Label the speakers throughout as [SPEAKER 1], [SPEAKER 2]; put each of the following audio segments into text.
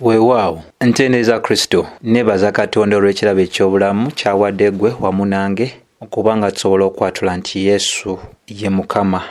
[SPEAKER 1] Weewaawo, ntendereza Kristo. Nneebaza Katonda olw'ekirabo eky'obulamu ky'awadde ggwe wamu nange okuba nga tusobola okwatula nti Yesu ye Mukama.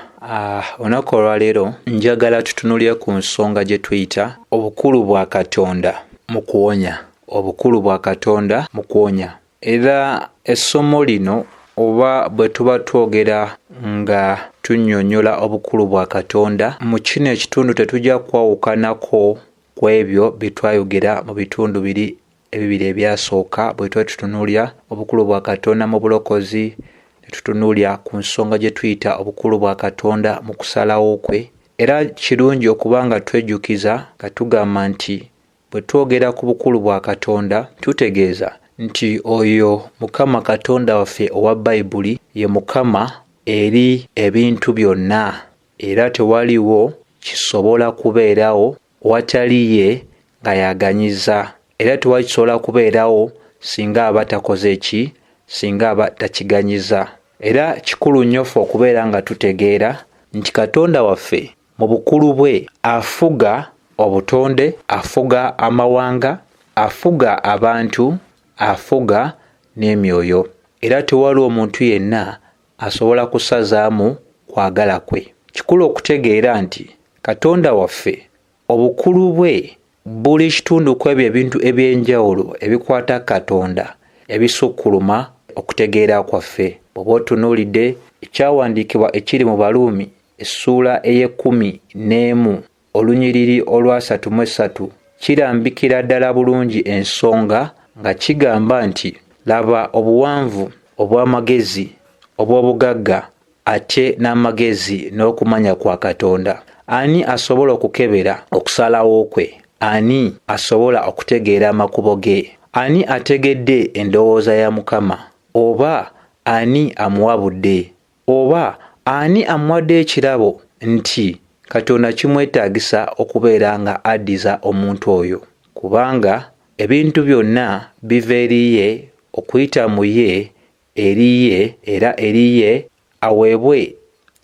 [SPEAKER 1] Olunaku olwaleero njagala tutunuulire ku nsonga gye tuyita obukulu bwa Katonda mu kuwonya. Obukulu bwa Katonda mu kuwonya. Era essomo lino oba bwe tuba twogera nga tunnyonnyola obukulu bwa Katonda, mu kino ekitundu tetujja kwawukanako ku ebyo bye twayogera mu bitundu biri ebibiri ebyasooka bwe twali tutunuulira obukulu bwa Katonda mu bulokozi, ne tutunuulira ku nsonga gye tuyita obukulu bwa Katonda mu kusalawo kwe. Era kirungi okuba nga twejjukiza nga tugamba nti bwe twogera ku bukulu bwa Katonda tutegeeza nti oyo Mukama Katonda waffe owa Bayibuli ye Mukama eri ebintu byonna era tewaliwo kisobola kubeerawo watali ye nga y'aganyiza, era tewali kisobola kubeerawo singa aba takoze ki, singa aba takiganyiza. Era kikulu nnyo ffe okubeera nga tutegeera nti Katonda waffe mu bukulu bwe afuga obutonde, afuga amawanga, afuga abantu, afuga n'emyoyo. Era tewaliwo muntu yenna asobola kusazaamu kwagala kwe. Kikulu okutegeera nti Katonda waffe obukulu bwe buli kitundu ku ebyo ebintu eby'enjawulo ebikwata Katonda ebisukkuluma okutegeera kwaffe. Bw'oba otunuulidde ekyawandiikibwa ekiri mu Baruumi essuula ey'ekkumi n'emu olunyiriri olw'asatu mu essatu kirambikira ddala bulungi ensonga nga kigamba nti, Laba obuwanvu obw'amagezi obw'obugagga ate n'amagezi n'okumanya kwa Katonda! Ani asobola okukebera okusalawo kwe? Ani asobola okutegeera amakubo ge? Ani ategedde endowooza ya Mukama? Oba ani amuwabudde? Oba ani amuwadde ekirabo nti Katonda kimwetaagisa okubeera nga addiza omuntu oyo? Kubanga ebintu byonna biva eri ye, okuyita mu ye, eri ye, era eri ye aweebwe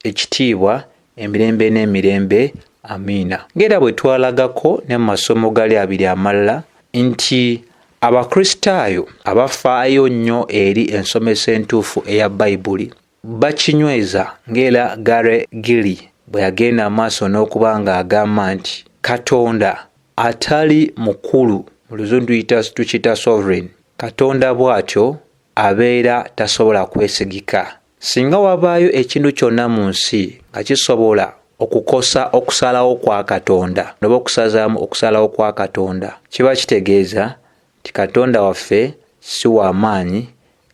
[SPEAKER 1] ekitiibwa emirembe n'emirembe. Amiina. Ng'era bwe twalagako ne mu masomo gali abiri amalala nti Abakristaayo abafaayo nnyo eri ensomesa entuufu eya Bayibuli bakinyweza ng'era Gary Gilly bwe yagenda amaaso n'okuba ng'agamba nti Katonda atali mukulu, mu luzungu tukiyita sovereign, Katonda bw'atyo abeera tasobola kwesigika. Singa wabaayo ekintu kyonna mu nsi nga kisobola okukosa okusalawo kwa Katonda oba okusazaamu okusalawo kwa Katonda, kiba kitegeeza nti Katonda waffe si wa maanyi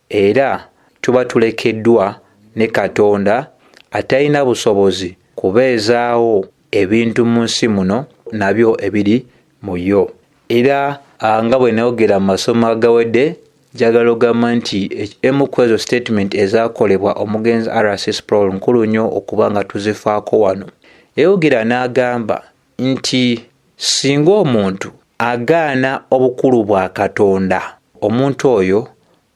[SPEAKER 1] era tuba tulekeddwa ne Katonda atalina busobozi kubeezaawo ebintu mu nsi muno nabyo ebiri mu yo. Era nga bwe nayogera mu masomo agawedde, njagala ogamba nti emu ku ezo statement ezaakolebwa omugenzi RC Sproul nkulu nnyo okuba nga tuzifaako wano. Yayogera n'agamba nti singa omuntu agaana obukulu bwa Katonda, omuntu oyo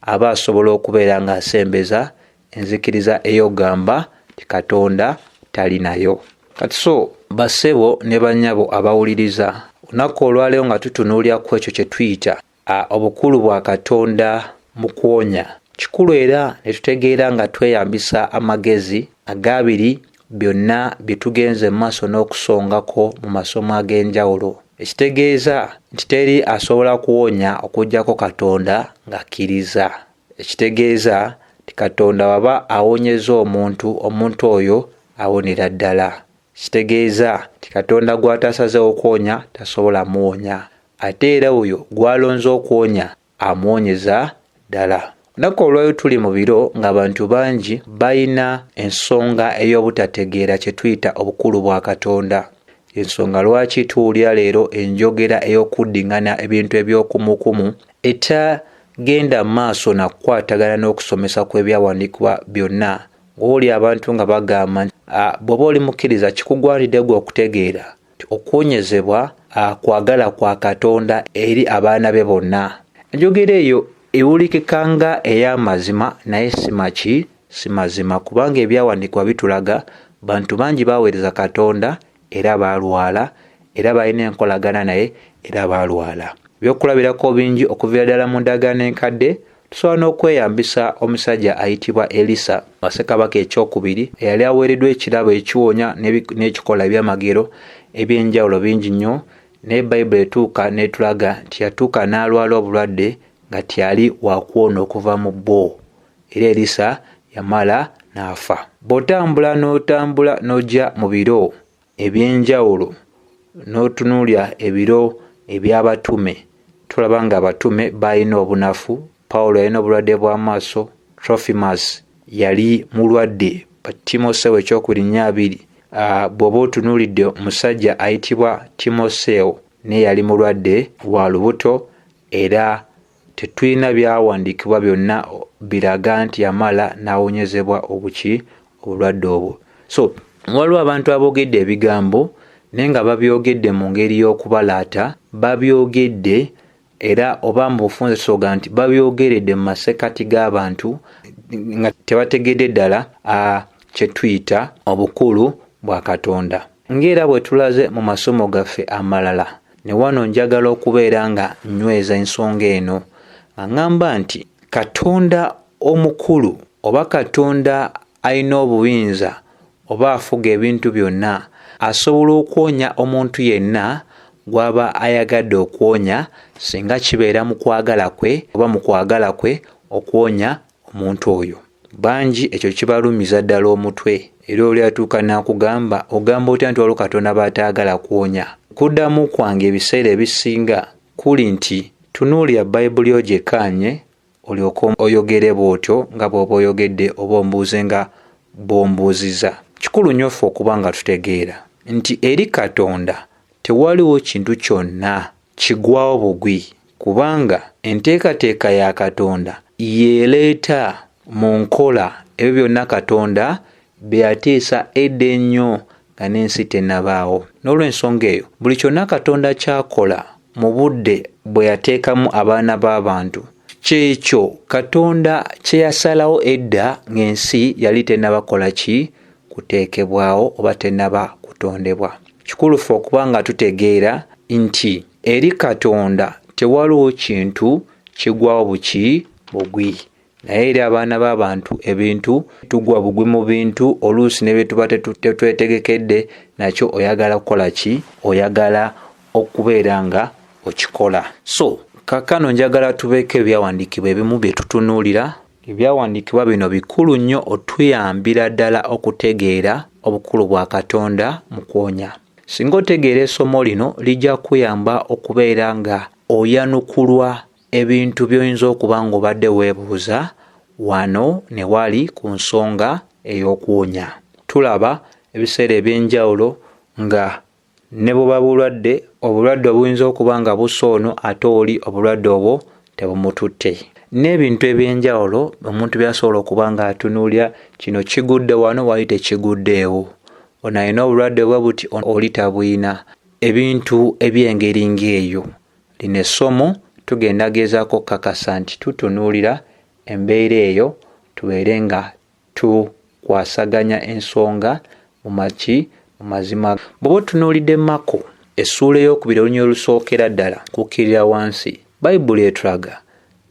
[SPEAKER 1] aba asobola okubeera ng'asembeza enzikiriza ey'okugamba nti Katonda tali nayo. Kati so bassebo ne bannyabo abawuliriza, olunaku olwaleero nga tutunuulira ku ekyo kye tuyita obukulu bwa Katonda mu kuwonya, kikulu era ne tutegeera nga tweyambisa amagezi ag'abiri byonna bye tugenze mu maaso n'okusongako mu masomo ag'enjawulo, ekitegeeza nti teri asobola kuwonya okuggyako Katonda ng'akkiriza. Ekitegeeza nti Katonda bw'aba awonyezza omuntu, omuntu oyo awonera ddala. Ekitegeeza nti Katonda gw'atasazeewo kuwonya tasobola muwonya. Ate era oyo gw'alonze okuwonya amuwonyeza ddala. Olunaku olwaleero tuli mu biro ng'abantu bangi balina ensonga ey'obutategeera kye tuyita obukulu bwa Katonda. Y'ensonga lwaki tuwulira leero enjogera ey'okuddingana ebintu eby'okumukumu etagenda maaso na kukwatagana n'okusomesa kw'ebyawandiikibwa byonna. Ng'owulira abantu nga bagamba nti bw'oba oli mukkiriza kikugwanidde ggwe okutegeera nti okuwonyezebwa kwagala kwa Katonda eri abaana be bonna. Enjogera eyo ewulikika nga ey'amazima naye si maki si mazima kubanga ebyawandiikibwa bitulaga bantu bangi baweereza Katonda era baalwala era balina enkolagana naye era baalwala. Ebyokulabirako bingi okuviira ddala mu ndagaano enkadde. Tusobola n'okweyambisa omusajja ayitibwa Elisa wa Ssekabaka ekyokubiri eyali aweereddwa ekirabo ekiwonya n'ekikola ebyamagero eby'enjawulo bingi nnyo, naye Bayibuli etuuka n'etulaga nti yatuuka n'alwala obulwadde nga teyali wakuwona okuva mu bwo, era Erisa yamala n'afa. Bw'otambula n'otambula n'ojja mu biro eby'enjawulo n'otunuulira ebiro eby'abatume, tulaba nga abatume baalina obunafu. Pawulo yalina obulwadde bw'amaaso, Trofimus yali mulwadde. Timoseewo ekyokubiri 4:20, bw'oba otunuulidde omusajja ayitibwa Timoseewo naye yali mulwadde wa lubuto, era tetulina byawandiikibwa byonna biraga nti yamala n'awonyezebwa obuki obulwadde obwo. So waliwo abantu aboogedde ebigambo naye nga babyogedde mu ngeri y'okubalaata, babyogedde era oba mu bufunze tusobola nti babyogeredde mu masekkati g'abantu nga tebategedde ddala kye tuyita obukulu bwa Katonda. Ng'era bwe tulaze mu masomo gaffe amalala, ne wano njagala okubeera nga nyweza ensonga eno nga ŋŋamba nti Katonda omukulu oba Katonda alina obuyinza oba afuga ebintu byonna asobola okuwonya omuntu yenna gw'aba ayagadde okuwonya singa kibeera mu kwagala kwe oba mu kwagala kwe okuwonya omuntu oyo. Bangi ekyo kibalumiza ddala omutwe, era oli atuuka n'akugamba, ogamba otya nti waliwo Katonda b'ataagala kuwonya? Okuddamu kwange ebiseera ebisinga kuli nti tunuulira Bayibuli ogyekkaanye olyoke oyogere bw'otyo nga bw'oba oyogedde oba ombuuze nga bw'ombuuzizza. Kikulu nnyo ffe okuba nga tutegeera nti eri Katonda tewaliwo kintu kyonna kigwawo bugwi, kubanga enteekateeka ya Katonda y'ereeta mu nkola ebyo byonna Katonda bye yateesa edda ennyo nga n'ensi tennabaawo. N'olw'ensonga eyo, buli kyonna Katonda ky'akola mu budde bwe yateekamu abaana b'abantu, ky'ekyo Katonda kye yasalawo edda ng'ensi yali tennaba kukola ki? Kuteekebwawo oba tennaba kutondebwa. Kikulu ffe okuba nga tutegeera nti eri Katonda tewaliwo kintu kigwawo buki bugwi. Naye eri abaana b'abantu ebintu tugwa bugwi mu bintu, oluusi ne bye tuba tetwetegekedde nakyo oyagala kukola ki? Oyagala okubeera nga okikola. So kaakano njagala tubeeko ebyawandiikibwa ebimu bye tutunuulira. Ebyawandiikibwa bino bikulu nnyo otuyambira ddala okutegeera obukulu bwa Katonda mu kuwonya. Singa otegeera essomo lino lijja kukuyamba okubeera nga oyanukulwa ebintu by'oyinza okuba ng'obadde weebuuza wano ne wali ku nsonga ey'okuwonya. Tulaba ebiseera eby'enjawulo nga ne buba bulwadde, obulwadde obuyinza okuba nga bussa ono ate oli obulwadde obwo tebumututte. N'ebintu eby'enjawulo omuntu by'asobola okuba ng'atunuulira, kino kigudde wano wali tekiguddeewo. Ono alina obulwadde bwe buti oli tabulina. Ebintu eby'engeri ng'eyo. Lino essomo tugenda gezaako okukakasa nti tutunuulira embeera eyo tubeere nga tukwasaganya ensonga mu maki mu mazima. Bw'oba otunuulidde Makko essuula ey'okubiri olunyiriri olusookera ddala kukkirira wansi, Bayibuli etulaga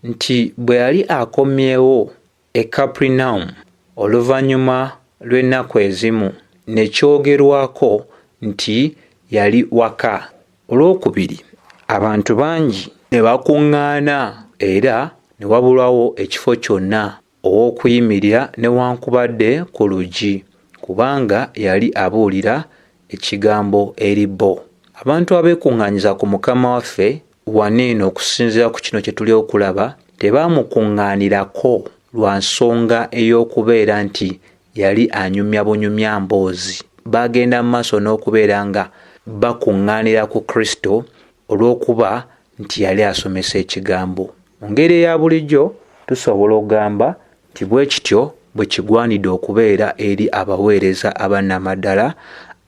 [SPEAKER 1] nti bwe yali akomyewo e Kaperunawumu oluvannyuma lw'ennaku ezimu ne kyogerwako nti yali waka. Olwokubiri abantu bangi ne bakuŋŋaana era ne wabulawo ekifo kyonna ow'okuyimirira newankubadde ku luggi, kubanga yali abuulira ekigambo eri bo. Abantu abeekuŋŋaanyiza ku Mukama waffe wano eno okusinziira ku kino kye tuli okulaba, tebaamukuŋŋaanirako lwa nsonga ey'okubeera nti yali anyumya bunyumya mboozi. Baagenda mu maaso n'okubeera nga bakuŋŋaanira ku Kristo olw'okuba nti yali asomesa ekigambo. Mu ngeri eya bulijjo tusobola okugamba nti bwe kityo bwe kigwanidde okubeera eri abaweereza aba nnamaddala,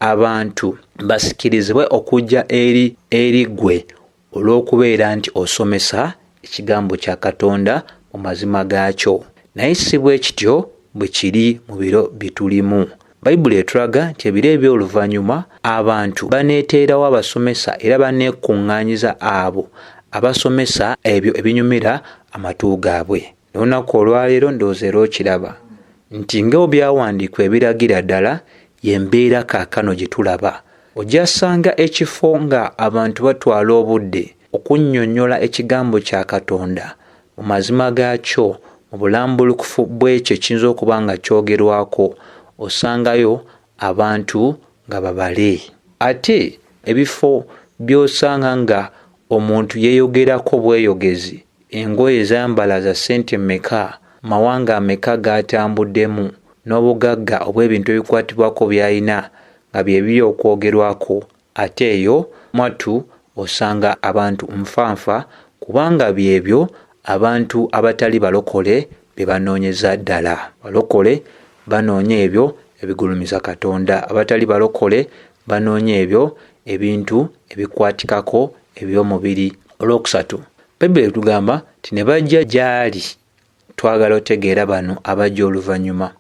[SPEAKER 1] abantu basikirizibwe okujja eri eri ggwe olw'okubeera nti osomesa ekigambo kya Katonda mu mazima gaakyo. Naye si bwe kityo bwe kiri mu biro bye tulimu. Bayibuli etulaga nti ebiro eby'oluvannyuma abantu baneeteerawo abasomesa era baneekuŋŋaanyiza abo abasomesa ebyo ebinyumira amatu gaabwe. N'olunaku olwaleero ndowooza era okiraba nti nga byawandiikibwa ebiragira ddala y'embeera kaakano gye tulaba. Ojja sanga ekifo nga abantu batwala obudde okunnyonnyola ekigambo kya Katonda mu mazima gaakyo, mu bulambulukufu bw'ekyo ekiyinza okuba nga kyogerwako, osangayo abantu nga babale. Ate ebifo by'osanga nga omuntu yeeyogerako bweyogezi, engoye z'ayambala za ssente mmeka, mawanga ameka g'atambuddemu, n'obugagga obw'ebintu ebikwatibwako by'alina nga bye biri okwogerwako, ate eyo mwattu osanga abantu nfanfa, kubanga byebyo abantu abatali balokole bye banoonyeza ddala. Balokole banoonya ebyo ebigulumiza Katonda, abatali balokole banoonya ebyo ebintu ebikwatikako eby'omubiri. Olwokusatu, Bayibuli etugamba nti ne bajja gy'ali. Twagala otegeera bano abajja oluvannyuma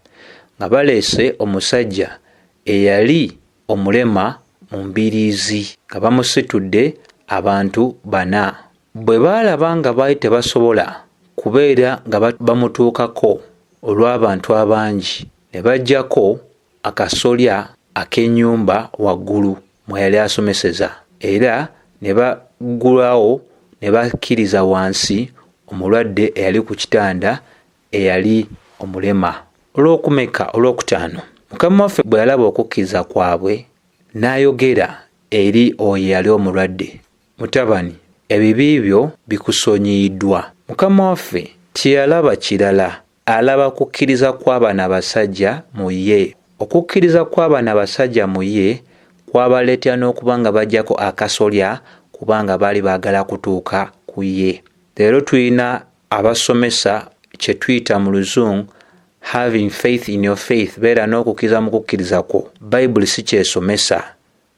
[SPEAKER 1] nga baleese omusajja eyali omulema mu mbiriizi nga bamusitudde abantu bana. Bwe baalaba nga baali tebasobola kubeera nga bamutuukako olw'abantu abangi, ne baggyako akasolya ak'ennyumba waggulu mwe yali asomeseza, era ne baggulawo ne bakkiriza wansi omulwadde eyali ku kitanda eyali omulema. Olw'okumeka? Olwokutaano, Mukama waffe bwe yalaba okukkiriza kwabwe, n'ayogera eri oyo eyali omulwadde, Mutabani, ebibi byo bikusonyiyiddwa. Mukama waffe teyalaba kirala, alaba kukkiriza kwa bano abasajja mu ye. Okukkiriza kwa bano abasajja mu ye kwabaleetera n'okuba nga baggyako akasolya kubanga baali baagala kutuuka ku ye. Leero tulina abasomesa kye tuyita mu Luzungu having faith in your faith, beera n'okukkiriza mu kukkiriza kwo. Bayibuli si ky'esomesa.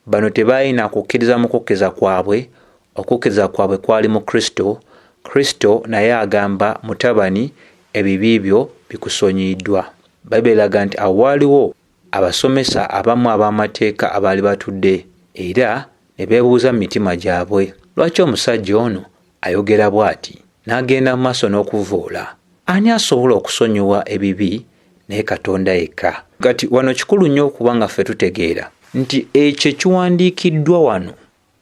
[SPEAKER 1] Bano tebaalina kukkiriza mu kukkiriza kwabwe, okukkiriza kwabwe kwali mu Kristo. Kristo naye agamba, mutabani, ebibi byo bikusonyiyiddwa. Bayibuli eraga nti awo waaliwo abasomesa abamu ab'amateeka abaali batudde era ne beebuuza mu mitima gyabwe, lwaki omusajja ono ayogera bw'ati n'agenda mu maaso n'okuvvoola? Ani asobola okusonyiwa ebibi naye Katonda yekka? Kati wano kikulu nnyo okuba nga ffe tutegeera nti ekyo ekiwandiikiddwa wano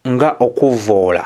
[SPEAKER 1] nga okuvvoola,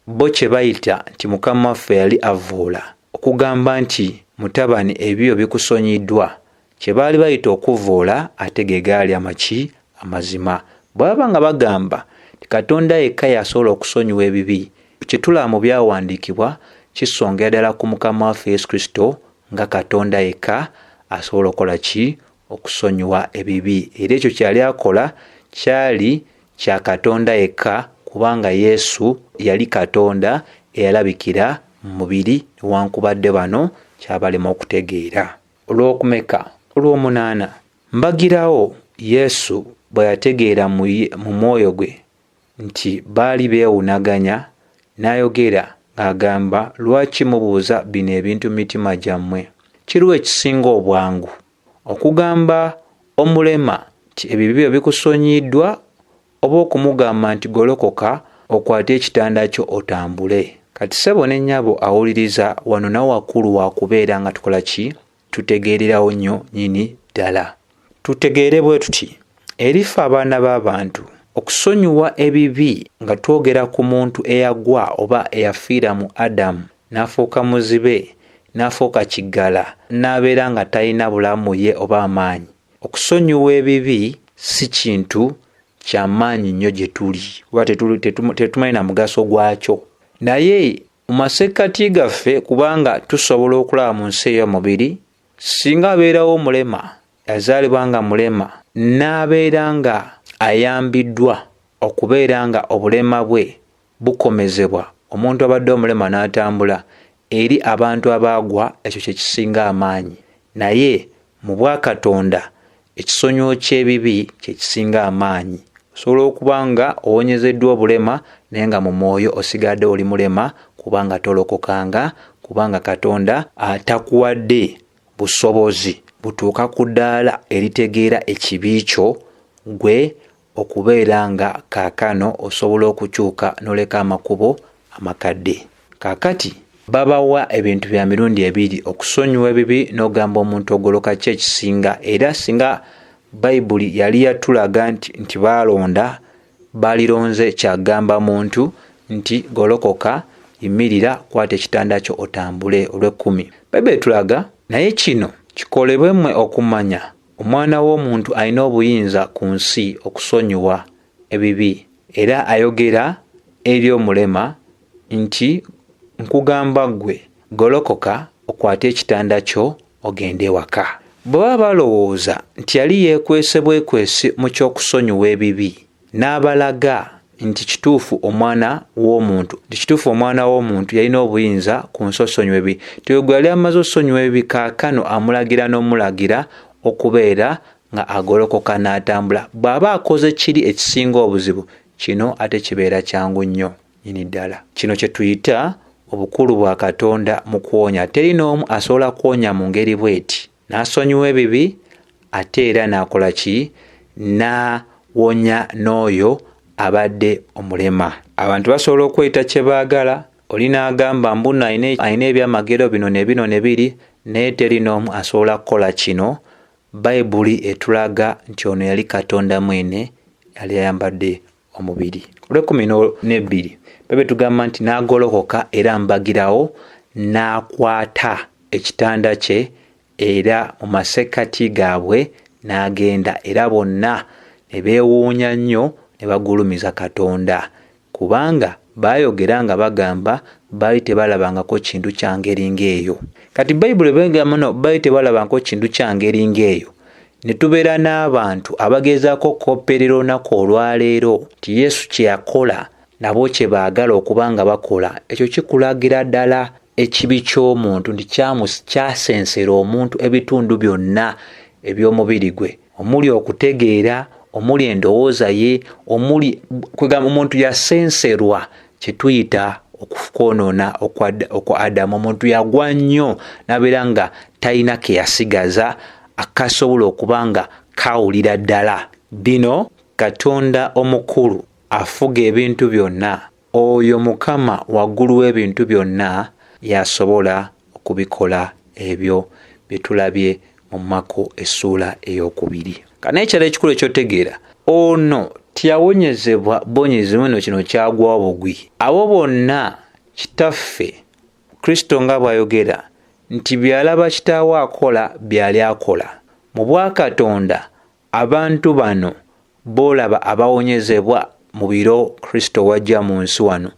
[SPEAKER 1] bo kye bayita nti Mukama waffe yali avvoola, okugamba nti mutabani ebibyo bikusonyiyiddwa, kye baali bayita okuvvoola ate ge gaali amaki? Amazima. Bwe baba nga bagamba nti Katonda yekka y'asobola okusonyiwa ebibi, kye tulaba mu byawandiikibwa kisongera ddala ku Mukama waffe Yesu Kristo nga Katonda yekka asobola okukola ki? Okusonyiwa ebibi. Era ekyo kye yali akola kyali kya Katonda yekka, kubanga Yesu yali Katonda eyalabikira mu mubiri, newankubadde bano kyabalema okutegeera. Olw'okumeka? Olw'omunaana. Mbagirawo Yesu bwe yategeera mu mwoyo gwe nti baali beewunaganya, n'ayogera ng'agamba, Lwaki mubuuza bino ebintu mu mitima gyammwe? Kiruwa ekisinga obwangu, okugamba omulema nti ebibi byo bikusonyiyiddwa, oba okumugamba nti golokoka okwate ekitanda kyo otambule? Kati ssebo ne nnyabo awuliriza, wano nawo wakulu wa kubeera nga tukola ki? Tutegeererawo nnyo nnyini ddala. Tutegeere bwe tuti, eri ffe abaana b'abantu, okusonyiwa ebibi nga twogera ku muntu eyagwa oba eyafiira mu Adamu n'afuuka muzibe, n'afuuka kiggala, n'abeera nga talina bulamu ye oba amaanyi. Okusonyiwa ebibi si kintu kya maanyi nnyo gye tuli, kuba tetumanyi na mugaso gwakyo. Naye mu masekkati gaffe, kubanga tusobola okulaba mu nsi ey'omubiri, singa abeerawo omulema, yazaalibwa nga mulema, n'abeera nga ayambiddwa okubeera nga obulema bwe bukomezebwa, omuntu abadde omulema n'atambula, eri abantu abaagwa ekyo kye kisinga amaanyi. Naye mu bwakatonda ekisonyiwo ky'ebibi kye kisinga amaanyi. Osobola okuba nga owonyezeddwa obulema naye nga mu mwoyo osigadde oli mulema, kubanga tolokokanga, kubanga Katonda atakuwadde busobozi butuuka ku ddaala eritegeera ekibi kyo gwe okubeera nga kaakano osobola okukyuka n'oleka amakubo amakadde. Kaakati babawa ebintu bya mirundi ebiri, okusonyiwa ebibi n'ogamba omuntu ogoloka ki ekisinga. Era singa Bayibuli yali yatulaga nti baalonda, baalironze kyagamba muntu nti golokoka, yimirira, kwata ekitanda kyo otambule. Olw'ekkumi Bayibuli etulaga, naye kino kikolebwe mmwe okumanya Omwana w'omuntu alina obuyinza ku nsi okusonyiwa ebibi. Era ayogera eri omulema nti nkugamba ggwe, golokoka okwate ekitanda kyo ogende ewaka. Bwe baba balowooza nti yali yeekwese bwekwesi mu ky'okusonyiwa ebibi, n'abalaga nti kituufu omwana w'omuntu, nti kituufu omwana w'omuntu yalina obuyinza ku nsi osonyiwa ebibi, nti oyo gwe yali amaze osonyiwa ebibi kaakano amulagira n'omulagira okubeera nga agolokoka n'atambula. Bw'aba akoze kiri ekisinga obuzibu, kino ate kibeera kyangu nnyo nnyini ddala. Kino kye tuyita obukulu bwa Katonda mu kuwonya. Teri n'omu asobola kuwonya mu ngeri bw'eti, n'asonyiwa ebibi ate era n'akola ki? N'awonya n'oyo abadde omulema. Abantu basobola okweyita kye baagala, oli n'agamba mbu nno alina ebyamagero bino ne bino ne biri, naye teri n'omu asobola kukola kino. Bayibuli etulaga nti ono yali Katonda mwene yali ayambadde omubiri. Olw'ekkumi n'ebbiri Bayibuli etugamba nti n'agolokoka era mbagirawo n'akwata ekitanda kye era mu masekkati gaabwe n'agenda, era bonna ne beewuunya nnyo ne bagulumiza Katonda, kubanga baayogera nga bagamba baali tebalabangako kintu kya ngeri ng'eyo. Kati Bayibuli bw'egamba no baali tebalabangako kintu kya ngeri ng'eyo, ne tubeera n'abantu abagezaako okukopperera olunaku olwaleero nti Yesu kye yakola nabo kye baagala okuba nga bakola. Ekyo kikulagira ddala ekibi ky'omuntu nti kyasensera omuntu ebitundu byonna eby'omubiri gwe, omuli okutegeera, omuli endowooza ye, omuli kwegamba omuntu yasenserwa kye tuyita okwonoona okwa Adamu. Omuntu yagwa nnyo n'abeera nga talina ke yasigaza akasobola okuba nga kawulira ddala. Bino Katonda omukulu afuga ebintu byonna, oyo Mukama waggulu w'ebintu byonna, y'asobola okubikola ebyo bye tulabye mu Mako essuula ey'okubiri. Kati naye ekirala ekikulu ekyotegeera, ono teyawonyezebwa buwonyezi muno, kino kyagwawo bugwi. Abo bonna Kitaffe Kristo nga bw'ayogera nti by'alaba Kitaawe akola by'ali akola. Mu bwakatonda abantu bano b'olaba abawonyezebwa mu biro Kristo wajja mu nsi wano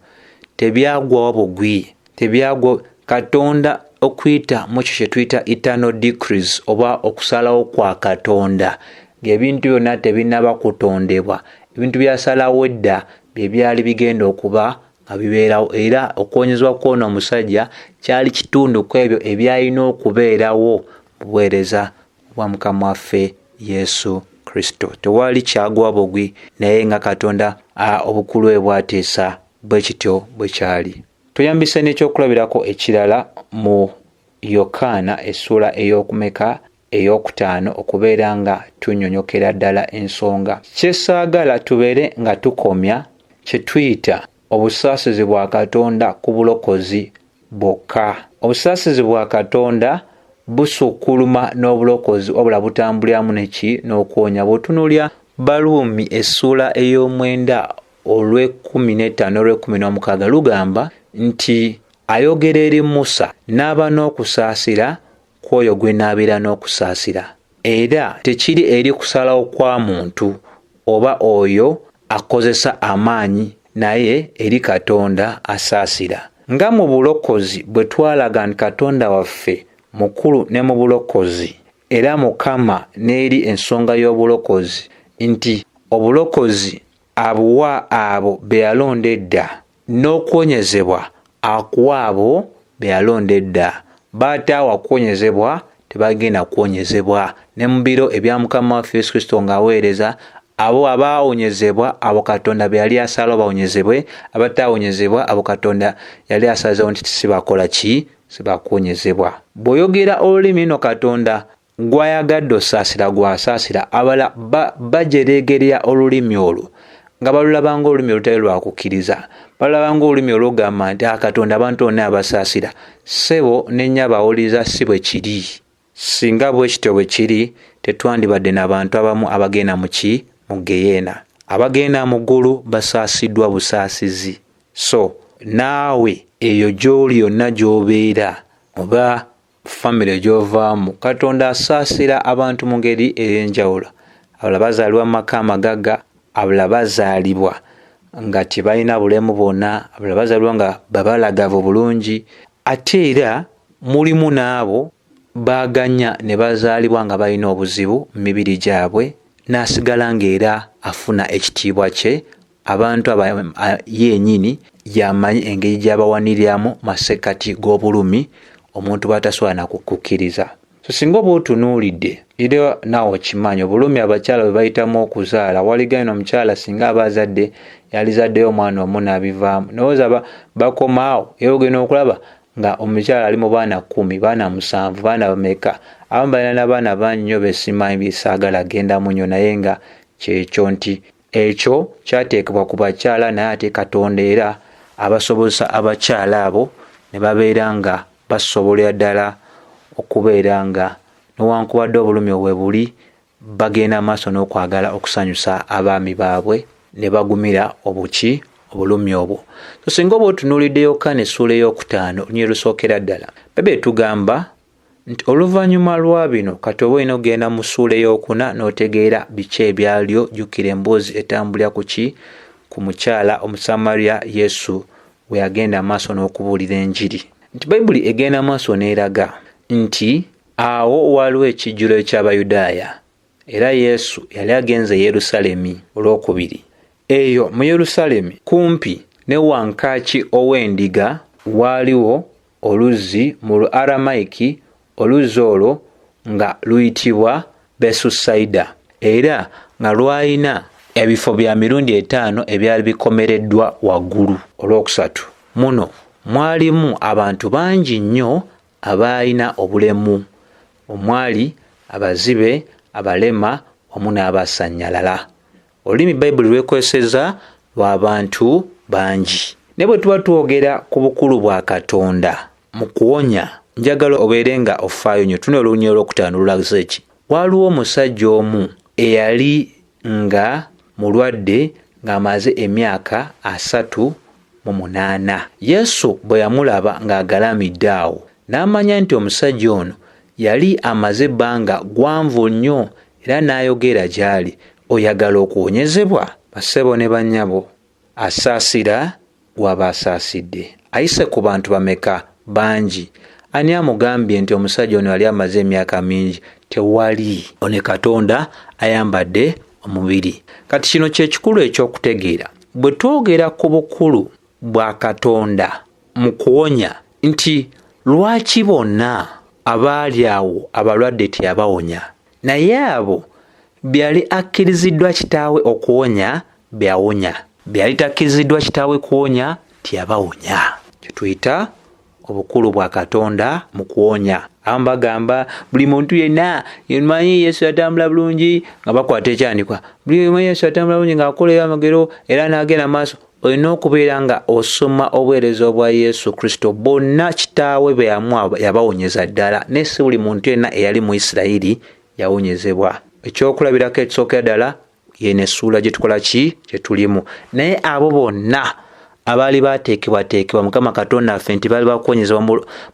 [SPEAKER 1] tebyagwawo bugwi, tebyagwa Katonda okuyita mu ekyo kye tuyita eternal decrees oba okusalawo kwa Katonda, ng'ebintu byonna tebinnaba kutondebwa, ebintu byasalawo edda bye byali bigenda okuba nga bibeerawo. Era okuwonyezebwa kw'ono omusajja kyali kitundu ku ebyo ebyalina okubeerawo mu buweereza bwa Mukama waffe Yesu Kristo. Tewali kyagwa bugwi, naye nga Katonda obukulu bwe bwateesa bwe kityo bwe kyali. Tuyambise n'ekyokulabirako ekirala mu Yokaana essuula ey'okumeka ey'okutaano okubeera nga tunnyonnyokera ddala ensonga. Kye saagala tubeere nga tukomya kye tuyita obusaasizi bwa Katonda ku bulokozi bwokka. Obusaasizi bwa Katonda busukkuluma n'obulokozi, wabula butambuliramu ne ki? N'okuwonya. Bw'otunuulira Baruumi essuula ey'omwenda olw'ekkumi n'ettaano n'olw'ekkumi n'omukaaga lugamba nti ayogera eri Musa, n'aba n'okusaasira ku oyo gwe naabeera n'okusaasira. Era tekiri eri kusalawo kwa muntu oba oyo akozesa amaanyi, naye eri Katonda asaasira. Nga mu bulokozi bwe twalaga nti Katonda waffe mukulu ne mu bulokozi, era Mukama n'eri ensonga y'obulokozi, nti obulokozi abuwa abo be yalonda edda, n'okuwonyezebwa akuwa abo be yalonda edda. Baataawa kuwonyezebwa tebagenda kuwonyezebwa. Ne mu biro ebya Mukama waffe Yesu Kristo ng'aweereza, abo abaawonyezebwa abo Katonda be yali asalawo bawonyezebwe, abataawonyezebwa abo Katonda yali asazeewo nti sibakola ki, sibakuwonyezebwa. Bw'oyogera olulimi nno Katonda Gwayagadde osaasira gwasaasira, abalala bajereegerera olulimi olwo nga balulaba ng'olulimi olutali lwa kukkiriza, balulaba ng'olulimi olugamba nti Katonda abantu bonna abasaasira. Ssebo ne nnyabo awuliriza, si bwe kiri. Singa bwe kityo bwe kiri, tetwandibadde n'abantu abamu abagenda mu ki? Mu geyeena. Abagenda mu ggulu basaasiddwa busaasizi. So naawe eyo gy'oli yonna gy'obeera oba famire gy'ovaamu, Katonda asaasira abantu mu ngeri ey'enjawulo. Abalala bazaalibwa mu maka amagagga, abalala bazaalibwa nga tebalina bulemu bwonna, abalala bazaalibwa nga babalagavu bulungi, ate era mulimu n'abo baaganya ne bazaalibwa nga balina obuzibu mu mibiri gyabwe, n'asigala ng'era afuna ekitiibwa kye. Abantu aba yennyini yamanyi engeri gy'abawaniriramu masekkati g'obulumi omuntu bw'atasobola na kukkiriza. So singa oba otunuulidde era naawe okimanyi obulumi abakyala bwe bayitamu okuzaala, waliganya omukyala singa aba azadde yalizaddeyo omwana omu n'abivaamu, nowooza bakomaawo era ogenda okulaba nga omukyala ali mu baana 10, baana 7, baana bameka, abamu balina n'abaana bangi nnyo besimanyi byesaagala gendamu nnyo, naye nga kyekyo nti ekyo kyateekebwa ku bakyala, naye ate Katonda era abasobozesa abakyala abo ne babeera nga basobolera ddala okubeera nga newankubadde obulumi obwe buli bagenda maaso n'okwagala okusanyusa abaami baabwe ne bagumira obuki obulumi obwo. So singa oba otunuulidde Yokaana essuula 5 olunyiriri lusookera ddala, Bayibuli etugamba nti oluvannyuma lwa bino, kati oba olina okugenda mu ssuula 4 n'otegeera biki ebyaliyo. Jjukira emboozi etambulira ku ki? Ku mukyala Omusamariya Yesu we yagenda maaso n'okubuulira enjiri. Nti Bayibuli egenda maaso n'eraga nti awo waliwo ekijjulo eky'Abayudaaya, era Yesu yali agenze e Yerusaalemi olwokubiri. Eyo mu Yerusaalemi kumpi ne wankaaki ow'endiga waaliwo oluzzi mu Luaramayiki, oluzzi olwo nga luyitibwa Besusayida, era nga lwalina ebifo bya mirundi 5 ebyali bikomereddwa waggulu. Olwokusatu, muno mwalimu abantu bangi nnyo abaalina obulemu, omwali abazibe, abalema wamu n'abasannyalala. Olulimi Bayibuli lwekozesezza lw'abantu bangi. Ne bwe tuba twogera ku bukulu bwa Katonda mu kuwonya, njagala obeere nga ofaayo nnyo. Tuna olunyiriri olwokutaano lulaze ki? Waliwo omusajja omu eyali nga mulwadde ng'amaze emyaka 38. Yesu bwe yamulaba ng'agalamidde awo, n'amanya nti omusajja ono yali amaze ebbanga gwanvu nnyo, era n'ayogera gy'ali, oyagala okuwonyezebwa? Bassebo ne bannyabo, asaasira gw'aba asaasidde. Ayise ku bantu bameka? Bangi. Ani amugambye nti omusajja ono yali amaze emyaka mingi? Tewali. Ono Katonda ayambadde omubiri. Kati kino kye kikulu eky'okutegeera. Bwe twogera ku bukulu bwa Katonda mu kuwonya, nti lwaki bonna abaali awo abalwadde teyabawonya, naye abo byali akkiriziddwa kitaawe okuwonya byawonya, byali takkiriziddwa kitaawe kuwonya teyabawonya. Kye tuyita obukulu bwa Katonda mu kuwonya. Abamu bagamba buli muntu yenna manyi Yesu yatambula bulungi, nga bakwata ekyandikwa, buli manyi Yesu yatambula bulungi ng'akola ebyamagero era n'agenda maaso. Olina okubeera nga osoma obuweereza obwa Yesu Kristo, bonna kitaawe bwe yamuwa yabawonyeza ddala, naye si buli muntu yenna eyali mu Isirayiri yawonyezebwa. Ekyokulabirako ekisookera ddala yeno essuula gye tukola ki? Gye tulimu. Naye abo bonna abaali baateekebwateekebwa Mukama Katonda waffe nti baali bakuwonyezebwa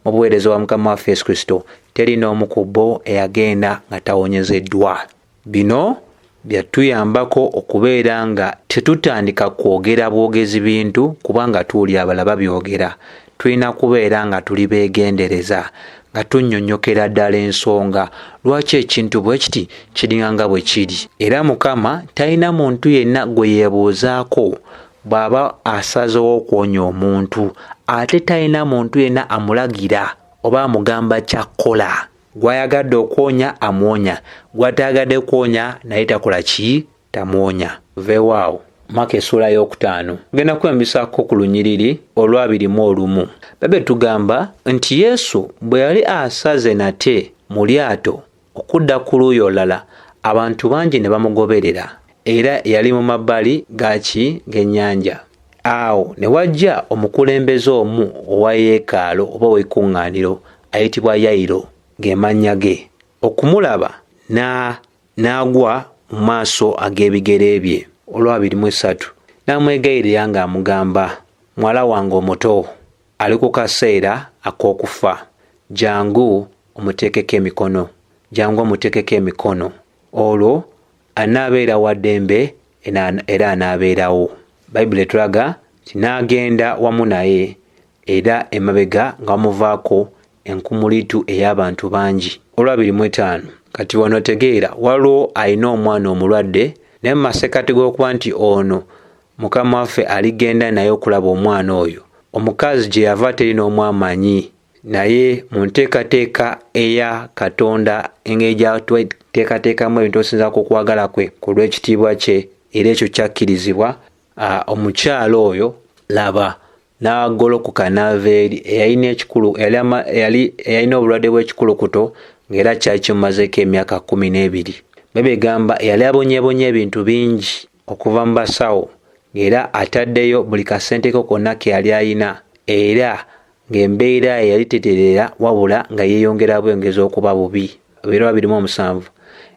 [SPEAKER 1] mu buweereza bwa Mukama waffe Yesu Kristo, teri n'omu ku bo eyagenda nga tawonyezeddwa. Bino byatuyambako okubeera nga tetutandika kwogera bwogezi bintu kubanga tuwulira abalala babyogera. Tulina kubeera nga tuli beegendereza, nga tunnyonnyokera ddala ensonga lwaki ekintu bwe kiti kiringa nga bwe kiri. Era Mukama talina muntu yenna gwe yeebuuzaako bw'aba asazeewo okuwonya omuntu, ate talina muntu yenna amulagira oba amugamba ky'akola. Gw'ayagadde okuwonya amuwonya, gw'atayagadde kuwonya naye takola ki? Tamuwonya. Veewaawo. Maka essuula 5 genda kwembisaako ku lunyiriri olw'21. Bayibuli etugamba nti Yesu bwe yali asaze nate mu lyato okudda ku luuyi olulala, abantu bangi ne bamugoberera, era yali mu mabbali gaki g'ennyanja. Awo ne wajja omukulembeze omu owa yeekaalo oba ow'ekkuŋŋaaniro ayitibwa Yayiro, ge mannya ge. Okumulaba n'agwa mu maaso ag'ebigere bye. Olwa 23 n'amwegayirira ng'amugamba, muwala wange omuto ali ku kaseera ak'okufa, jangu omuteekeko emikono, jangu omuteekeko emikono, olwo anaabeera wa ddembe era anaabeerawo. Bayibuli etulaga nti n'agenda wamu naye, era emabega nga bamuvaako enkumuliitu ey'abantu bangi. Olwa 25, kati wano tegeera waliwo alina omwana omulwadde, naye mu masekkati g'okuba nti ono Mukama waffe aligenda naye okulaba omwana oyo, omukazi gye yava teri n'omu amanyi, naye mu nteekateeka eya Katonda, engeri gy'ateekateekamu ebintu okusinziira ku kwagala kwe ku lw'ekitiibwa kye, era ekyo kyakkirizibwa. Omukyala oyo laba n'agolokoka n'ava eri, eyalina obulwadde bw'ekikulukuto, ng'era kyali kimumazeeko emyaka 12. Bayibuli egamba eyali abonyeebonye ebintu bingi okuva mu basawo, ng'era ataddeyo buli kasente ko konna ke yali alina, era ng'embeera ye yali tetereera, wabula nga yeeyongera bwengezi okuba bubi. 27,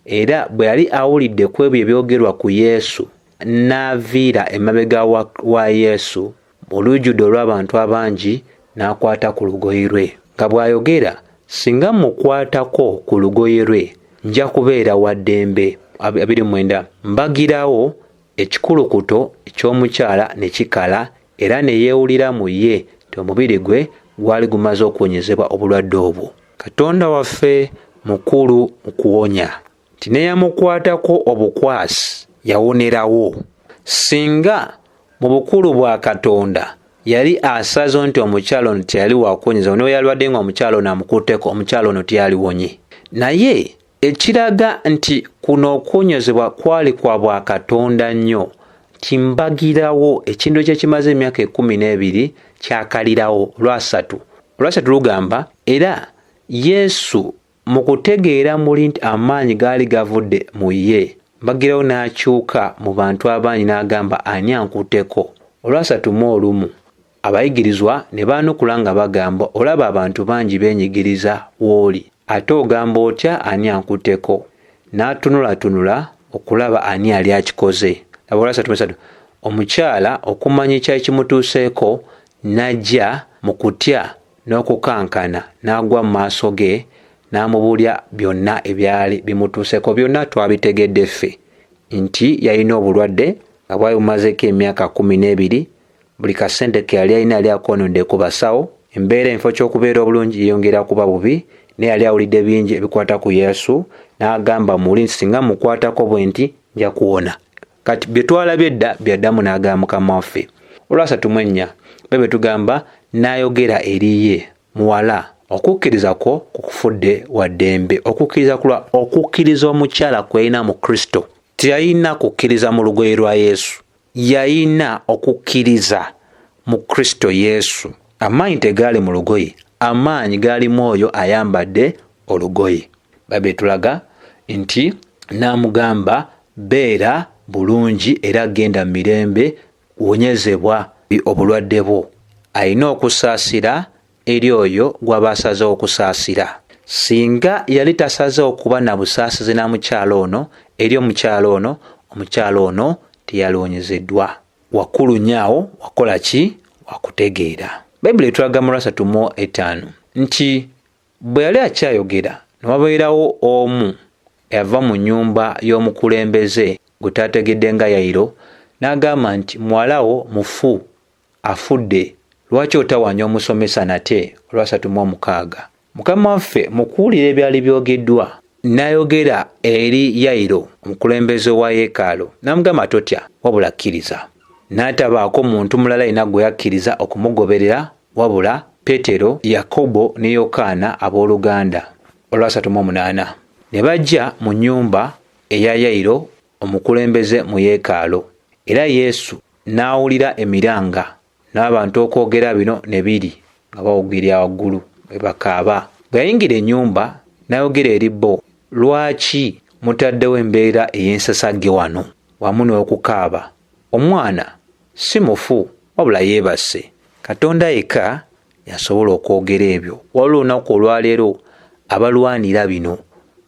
[SPEAKER 1] era bwe yali awulidde ku ebyo ebyogerwa ku Yesu, n'aviira emabega wa Yesu mu lujjudde olw'abantu abangi, n'akwata ku lugoye lwe, nga bw'ayogera, singa mukwatako ku lugoye lwe nja kubeera wa ddembe. 29, mbagirawo ekikulukuto eky'omukyala ne kikala, era ne yeewulira mu ye nti omubiri gwe gwali gumaze okuwonyezebwa obulwadde obwo. Katonda waffe mukulu mu kuwonya, nti neyamukwatako obukwasi yawonerawo. Singa mu bukulu bwa Katonda yali asaze nti omukyala ono teyali wakuwonyezebwa, ne yalwadde nga omukyala ono amukutteko, omukyala ono teyaliwonye. Naye ekiraga nti kuno okuwonyezebwa kwali kwa bwa Katonda nnyo, nti mbagirawo ekintu ekyekimaze emyaka 12 kyakalirawo. Olwasatu lugamba, era Yesu mu kutegeera muli nti amaanyi gaali gavudde mu ye, mbagirawo n'akyuka mu bantu abangi n'agamba, ani ankutteko? Olwa 31, abayigirizwa ne baanukula nga bagamba, olaba abantu bangi beenyigiriza w'oli, ate ogamba otya ani ankutteko? N'atunulatunula okulaba ani ali akikoze. Olwa 33, omukyala okumanya ekyali kimutuuseeko, n'ajja mu kutya n'okukankana, n'agwa mu maaso ge, n'amubuulira byonna ebyali bimutuuseeko. Byonna twabitegedde ffe nti yalina obulwadde nga bwali bumazeeko emyaka 12, buli kasente ke yali alina yali akoonodde ku basawo, embeera enfo ky'okubeera obulungi yeyongera kuba bubi, naye yali awulidde bingi ebikwata ku Yesu, n'agamba muli nti singa mukwatako bwe nti nja kuwona. Kati bye twalabye edda byaddamu n'agamba Mukama waffe. Olwa 34 bwe tugamba, n'ayogera eri ye, muwala, okukkiriza kwo kukufudde wa ddembe. Okukkiriza kulwa okukkiriza omukyala kweyina mu Kristo. Teyalina kukkiriza mu lugoye lwa Yesu, yalina okukkiriza mu Kristo Yesu. Amaanyi tegaali mu lugoye, amaanyi gaali mu oyo ayambadde olugoye. Bayibuli etulaga nti n'amugamba, beera bulungi era genda mu mirembe, wonyezebwa obulwadde bwo. Alina okusaasira eri oyo gw'aba asazeewo okusaasira. Singa yali tasazeewo kuba na busaasizi na mukyala ono, eri omukyala ono, omukyala ono teyaliwonyezeddwa. Wakulu nnyo awo wakola ki? Wakutegeera. Bayibuli etulaga mu 35 nti bwe yali akyayogera, ne wabeerawo omu eyava mu nnyumba y'omukulembeze gwe taategedde nga Yayiro, n'agamba nti muwala wo mufu, afudde, lwaki otawaanya omusomesa nate? Olwa 36, Mukama waffe mu kuwulira ebyali byogeddwa n'ayogera eri Yayiro omukulembeze wa yeekaalo, n'amugamba totya, wabula kkiriza. N'atabaako muntu mulala yenna gwe yakkiriza okumugoberera wabula Peetero, Yakobo ne Yokaana abooluganda. Olwa 38, ne bajja mu nnyumba eya Yayiro omukulembeze mu yeekaalo, era Yesu n'awulira emiranga n'abantu okwogera bino ne biri nga bawugirira waggulu bwe bakaaba. Bwe yayingira ennyumba n'ayogera eri bo Lwaki mutaddewo embeera ey'ensasagge wano wamu n'okukaaba? Omwana si mufu, wabula yeebase. Katonda yekka yasobola okwogera ebyo. Waliwo olunaku olwaleero abalwanira bino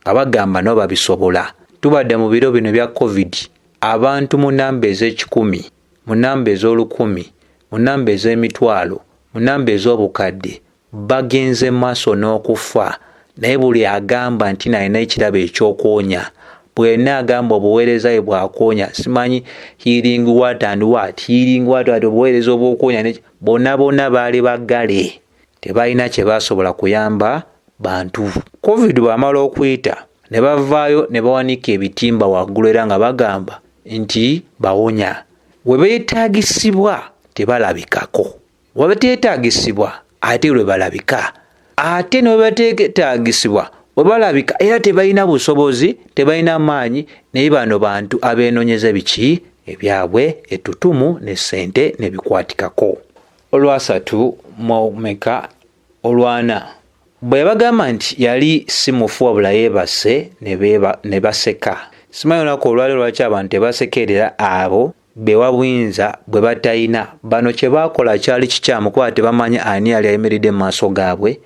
[SPEAKER 1] nga bagamba nabo babisobola. Tubadde mu biro bino ebya covid, abantu mu namba ez'ekikumi, mu namba ez'olukumi, mu namba ez'emitwalo, mu namba ez'obukadde bagenze maaso n'okufa, naye buli agamba nti nalina ekirabo eky'okwonya, bwena agamba obuweereza bwe bwakwonya, simanyi healing what and what, healing what what, obuweereza obw'okwonya, bonna bonna baali baggale, tebalina kye basobola kuyamba bantu. Covid bw'amala okuyita ne bavaayo ne bawanika ebitimba waggulu era nga bagamba nti bawonya. We beetaagisibwa tebalabikako, we bateetaagisibwa ate lwe balabika, ate ne we bateetaagisibwa we balabika era tebalina busobozi, tebalina maanyi. Naye bano bantu abeenoonyeza biki ebyabwe, ettutumu ne ssente nebikwatikako. Olwasatu mu olwana bwe yabagamba nti yali si mufu wabula yeebase, ne baseka. Simanyi olunaku olwaleero lwaki abantu tebasekerera abo bewa buyinza bwe batalina. Bano kye baakola kyali kikyamu kuba tebamanyi ani yali ayimiridde mu maaso gaabwe,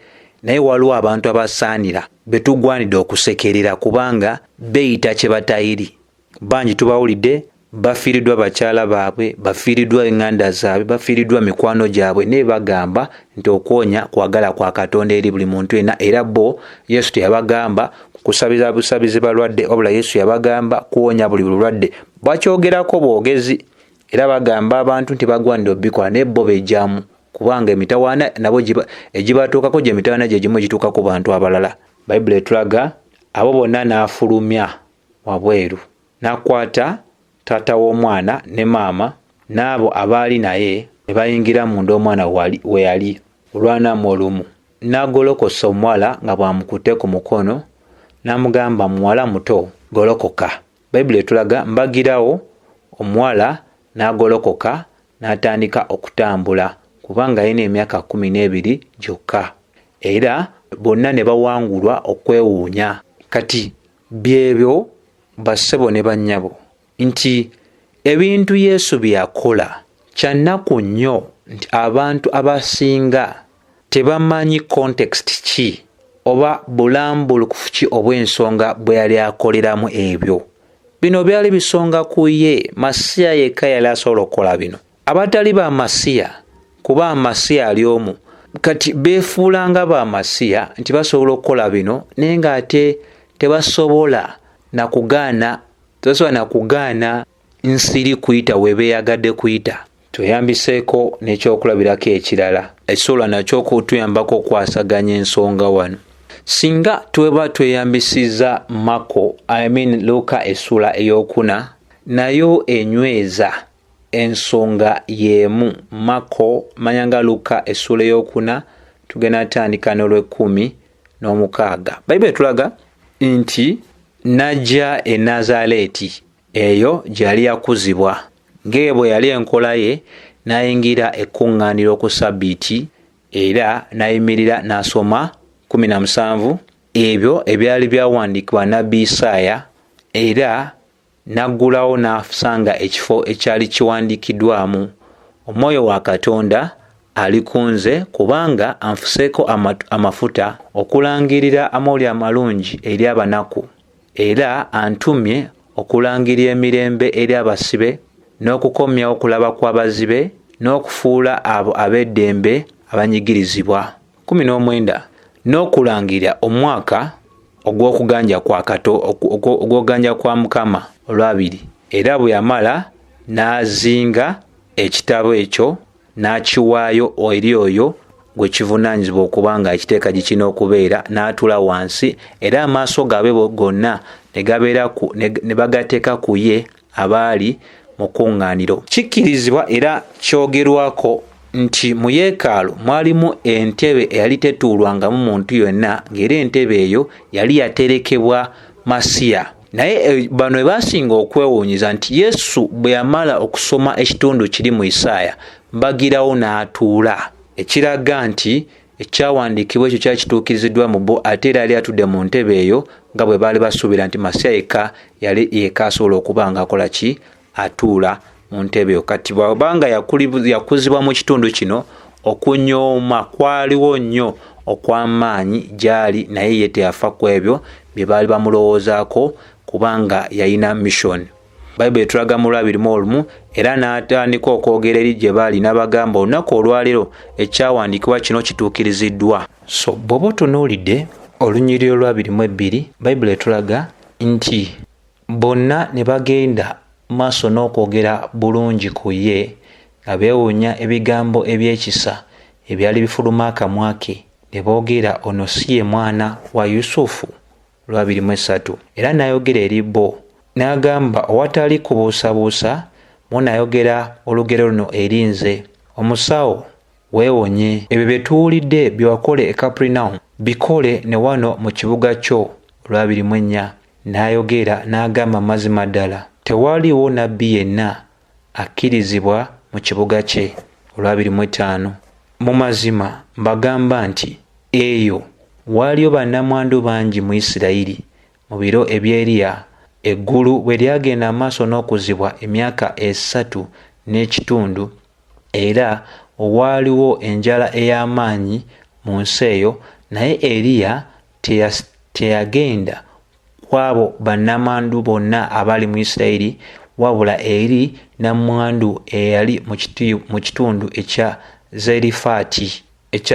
[SPEAKER 1] naye waliwo abantu abasaanira be tugwanidde okusekerera kubanga beeyita kye batayiri. Bangi tubawulidde bafiiriddwa bakyala baabwe, bafiiriddwa eŋŋanda zaabwe, bafiiriddwa mikwano gyabwe, naye bagamba nti okwonya kwagala kwa Katonda eri buli muntu yenna. Era bo Yesu teyabagamba kusabiza busabizi balwadde, wabula Yesu yabagamba kuwonya buli bulwadde. Bakyogerako bwogezi era bagamba abantu nti bagwanidde obikola, naye bo bejjamu kubanga emitawaana nabo egibatuukako gye mitawaana gye gimu egituuka ku bantu abalala. Bayibuli etulaga abo bonna n'afulumya wabweru, n'akwata taata w'omwana ne maama n'abo abaali naye, ne bayingira munda omwana we yali. Olwanamu olumu n'agolokosa omuwala nga bw'amukutte ku mukono, n'amugamba, muwala muto, golokoka. Bayibuli etulaga mbagirawo omuwala n'agolokoka n'atandika okutambula kubanga yalina emyaka 12 gyokka, era bonna ne bawangulwa okwewuunya. Kati byebyo bassebo ne bannyabo nti ebintu Yesu bye yakola kya nnaku nnyo nti abantu abasinga tebamanyi context ki oba bulambulukufu ki obw'ensonga bwe yali akoleramu ebyo. Bino byali bisonga ku ye, Masiya yekka yali asobola okukola bino. Abatali ba Masiya, kuba Masiya ali omu, kati beefuulanga ba Masiya nti basobola okukola bino, naye ng'ate tebasobola na kugaana, tebasobola na kugaana nsiri kuyita we beeyagadde kuyita. Tweyambiseeko n'ekyokulabirako ekirala ekisobola nakyo okutuyambako okwasaganya ensonga wano. Singa tweba tweyambisizza Mako, I mean Luka essula ey'okuna, nayo enyweza ensonga y'emu. Mako manyanga Luka essula ey'okuna, tugenda tandika n'olwekumi n'omukaaga. Bayibuli etulaga nti n'ajja e Nazaaleeti, eyo gye yali yakuzibwa. Ng'eyo bwe yali enkola ye, n'ayingira ekkuŋŋaaniro ku Ssabbiiti, era n'ayimirira n'asoma 17 ebyo ebyali byawandiikibwa nnabbi Isaaya, era n'aggulawo n'asanga ekifo ekyali kiwandiikiddwamu, Omwoyo wa Katonda ali ku nze kubanga anfuseeko amafuta okulangirira amawulire amalungi eri abanaku, era antumye okulangirira emirembe eri abasibe, n'okukomyawo okulaba kw'abazibe, n'okufuula abo ab'eddembe abanyigirizibwa. 19 n'okulangirira omwaka ogw'okuganja kwa Kato, ogw'okuganja kwa Mukama. Olwabiri, era bwe yamala n'azinga ekitabo ekyo n'akiwaayo eri oyo gwe kivunaanyizibwa okuba nga ekiteeka gye kirina okubeera, n'atuula wansi, era amaaso gaabwe gonna ne gabeera ku, ne bagateeka ku ye abaali mu kkuŋŋaaniro. Kikkirizibwa era kyogerwako nti mu yeekaalu mwalimu entebe eyali tetuulwangamu muntu yenna, ng'era entebe eyo yali yaterekebwa Masiya. Naye bano we baasinga okwewuunyiza nti Yesu bwe yamala okusoma ekitundu kiri mu Isaaya, mbagirawo n'atuula, ekiraga nti Ekyawandiikibwa ekyo kyali kituukiriziddwa mu bo, ate era yali atudde mu ntebe eyo nga bwe baali basuubira nti Masiya yekka yali yekka asobola okuba nga akola ki, atuula mu ntebe eyo. Kati bw'aba nga yakuzibwa mu kitundu kino, okunyooma kwaliwo nnyo okw'amaanyi gy'ali, naye ye teyafa ku ebyo bye baali bamulowoozaako kubanga yalina mission. Bayibuli etulaga mu lwabiri mu olumu, era n'atandika okwogera eri gye baali n'abagamba, olunaku olwaleero ekyawandiikibwa kino kituukiriziddwa. So bw'oba otunuulidde olunyiriri olwabiri mu ebbiri, Bayibuli etulaga nti bonna ne bagenda maaso n'okwogera bulungi ku ye, nga beewuunya ebigambo eby'ekisa ebyali bifuluma akamwa ke, ne boogera, ono si ye mwana wa Yusufu? Lwabiri mu esatu. Era n'ayogera eri bo n'agamba, owatali kubuusabuusa munaayogera olugero luno eri nze, omusawo weewonye, ebyo bye tuwulidde bye wakola e Kapernaum bikole ne wano mu kibuga kyo. Olwabiri mu ennya. N'ayogera n'agamba, mazima ddala tewaliiwo nabbi yenna akkirizibwa mu kibuga kye. Olwabiri mu etaano. Mu mazima mbagamba nti eyo waaliyo bannamwandu bangi mu Isirayiri mu biro eby'Eriya, eggulu bwe lyagenda amaaso n'okuzibwa emyaka 3 n'ekitundu, era waaliwo enjala ey'amaanyi mu nsi eyo, naye Eriya teyagenda kw'abo bannamwandu bonna abali mu Isirayiri, wabula eri namwandu eyali mu kitundu ekya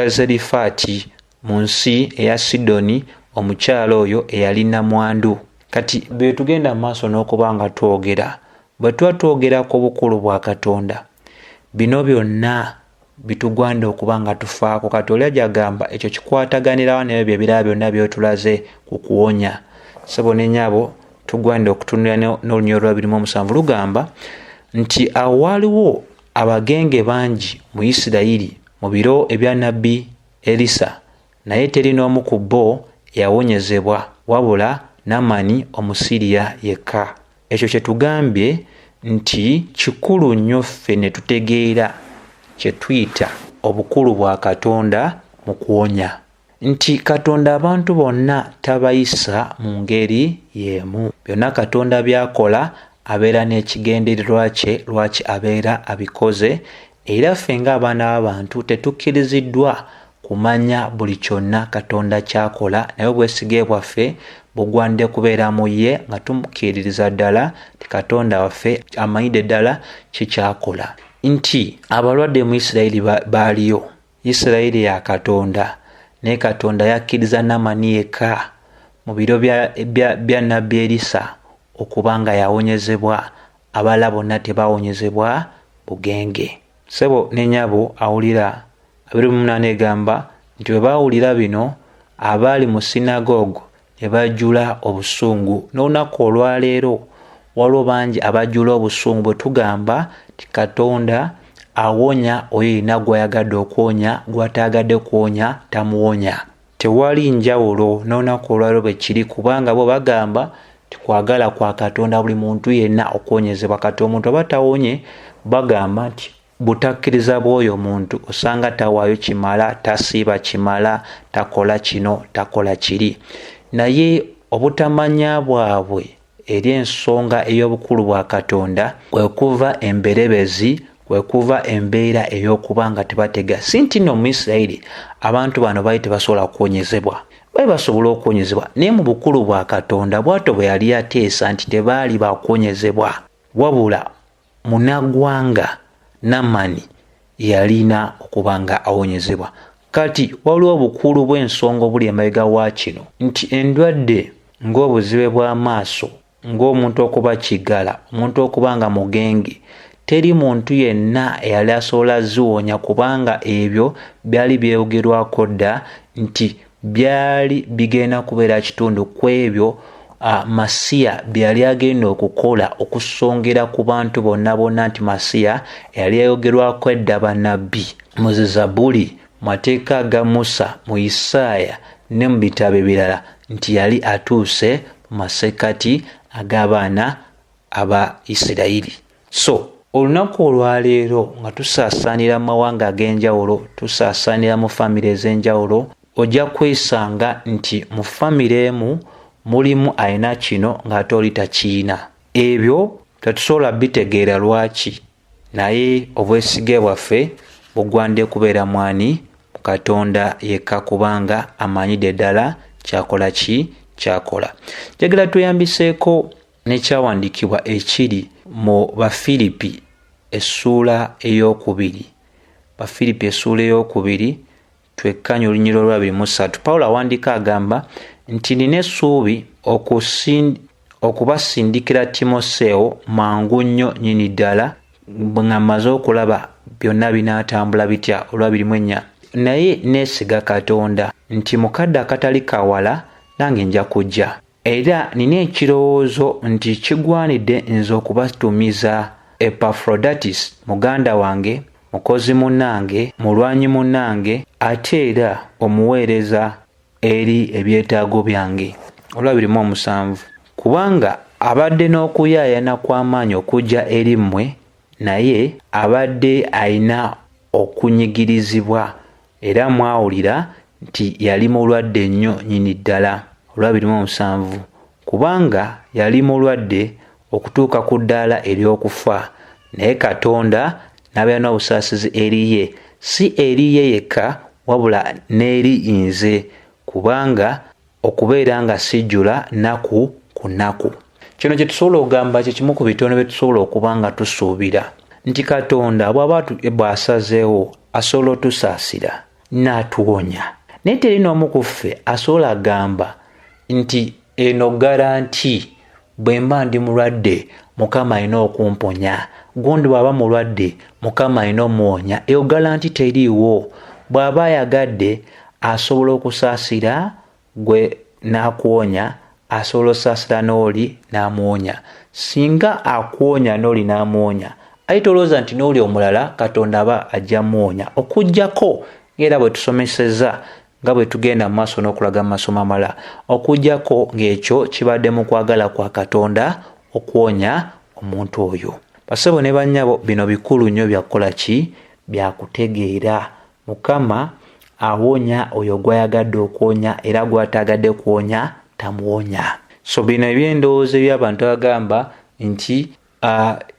[SPEAKER 1] Zerifaati mu nsi eya Sidoni, omukyala oyo eyali namwandu. Kati bwe tugenda mu maaso n'okuba nga twogera, bwe tuba twogera ku bukulu bwa Katonda, bino byonna bitugwanda okuba nga tufaako. Kati oli ajja agamba ekyo kikwataganirawo n'ebyo ebirala byonna by'otulaze ku kuwonya. Ssebo ne nnyabo, tugwanda okutunula n'olunyiriri olwa biri mu omusanvu lugamba nti awo waaliwo abagenge bangi mu Isirayiri mu biro ebya nnabbi Erisa, naye teri n'omu ku bo eyawonyezebwa, wabula Naamani Omusiriya yekka. Ekyo kye tugambye nti kikulu nnyo ffe ne tutegeera kye tuyita obukulu bwa Katonda mu kuwonya, nti Katonda abantu bonna tabayisa mu ngeri y'emu. Byonna Katonda by'akola abeera n'ekigendererwa kye lwaki abeera abikoze, era ffe ng'abaana b'abantu tetukkiriziddwa kumanya buli kyonna Katonda ky'akola, naye obwesige bwaffe bugwanidde kubeera mu ye nga tumukkiririza ddala nti Katonda waffe amanyidde ddala ki ky'akola. Nti abalwadde mu Isirayiri baaliyo, Isirayiri ya Katonda, naye Katonda yakkiriza Naamani yekka mu biro bya nnabbi Erisa okuba nga yawonyezebwa, abalala bonna tebawonyezebwa bugenge. Ssebo ne nnyabo awulira, 28 egamba nti bwe baawulira bino, abaali mu sinagogo ne bajjula obusungu. N'olunaku olwaleero waliwo bangi abajjula obusungu bwe tugamba nti Katonda awonya oyo yenna gw'ayagadde okuwonya, gw'ataagadde kuwonya tamuwonya. Tewali njawulo n'olunaku olwaleero bwe kiri, kubanga bo bagamba nti kwagala kwa Katonda buli muntu yenna okuwonyezebwa. Kati omuntu aba tawonye, bagamba nti butakkiriza bw'oyo omuntu, osanga tawaayo kimala, tasiiba kimala, takola kino, takola kiri. Naye obutamanya bwabwe eri ensonga ey'obukulu bwa Katonda kwe kuva emberebezi, kwe kuva embeera ey'okuba nga tebatega. Si nti nno mu Isirayiri abantu bano baali tebasobola kuwonyezebwa, baali basobola okuwonyezebwa, naye mu bukulu bwa Katonda bw'atyo bwe yali yateesa nti tebaali bakuwonyezebwa, wabula munaggwanga Naamani yalina okuba nga awonyezebwa. Kati waliwo obukulu bw'ensonga obuli emabega wa kino, nti endwadde ng'obuzibe bw'amaaso, ng'omuntu okuba kiggala, omuntu okuba nga mugenge, teri muntu yenna eyali asobola ziwonya, kubanga ebyo byali byogerwako dda nti byali bigenda kubeera kitundu ku ebyo Masiya bye yali agenda okukola okusongera ku bantu bonna bonna, nti Masiya eyali ayogerwako edda bannabbi mu Zabuli, mu mateeka ga Musa, mu Isaaya ne mu bitabo ebirala, nti yali atuuse mu masekkati ag'abaana aba Isirayiri. So Olunaku olwaleero nga tusaasaanira mu mawanga ag'enjawulo, tusaasaanira mu famire ez'enjawulo, ojja kwesanga nti mu famire emu mulimu alina kino ng'ate oli takiyina. Ebyo tetusobola bitegeera lwaki, naye obwesige bwaffe bugwanidde kubeera mwani? Mu Katonda yekka, kubanga amanyidde ddala kyakola ki kyakola. Njagala tweyambiseeko n'ekyawandiikibwa ekiri mu Bafiripi essuula ey'okubiri. Bafiripi essuula ey'okubiri, twekkanye olunyiriri olwabiri mu ssatu. Pawulo awandiika agamba nti nina essuubi okubasindikira Timoseewo mangu nnyo nnyini ddala nga mmaze okulaba byonna binaatambula bitya. Olwabiri mu ennya, naye neesiga Katonda nti mu kadde akatali kawala nange nja kujja. Era nina ekirowoozo nti kigwanidde nze okubatumiza Epafrodatus muganda wange, mukozi munnange, mulwanyi munnange, ate era omuweereza eri ebyetaago byange. Olwabiri mu omusanvu, kubanga abadde n'okuyaayana kw'amaanyi okujja eri mmwe, naye abadde alina okunyigirizibwa, era mwawulira nti yali mulwadde nnyo nnyini ddala. Olwabiri mu omusanvu, kubanga yali mulwadde okutuuka ku ddaala ery'okufa, naye Katonda n'abeera n'obusaasizi eri ye, si eri ye yekka wabula n'eri nze, kubanga okubeera nga sijjula nnaku ku nnaku. Kino kye tusobola okugamba kye kimu ku bitono bye tusobola okuba nga tusuubira nti Katonda bw'aba bw'asazeewo asobola otusaasira n'atuwonya. Naye teri n'omu ku ffe asobola agamba nti eno garanti bwe mba ndi mulwadde Mukama alina okumponya, gundi bw'aba mulwadde Mukama alina omuwonya. Eyo garanti teriiwo. Bw'aba ayagadde asobola okusaasira gwe n'akuwonya, asobola osaasira n'oli n'amuwonya. Singa akuwonya n'oli n'amuwonya, aye tolowooza nti n'oli omulala Katonda aba ajja muwonya, okuggyako ng'era bwe tusomesezza nga bwe tugenda mu maaso n'okulaga mu masomo amalala, okuggyako ng'ekyo kibadde mu kwagala kwa Katonda okuwonya omuntu oyo. Basebo ne bannyabo, bino bikulu nnyo bya kukola ki? Bya kutegeera. Mukama awonya oyo gw'ayagadde okuwonya, era gw'ataagadde kuwonya tamuwonya. So bino eby'endowooza eby'abantu abagamba nti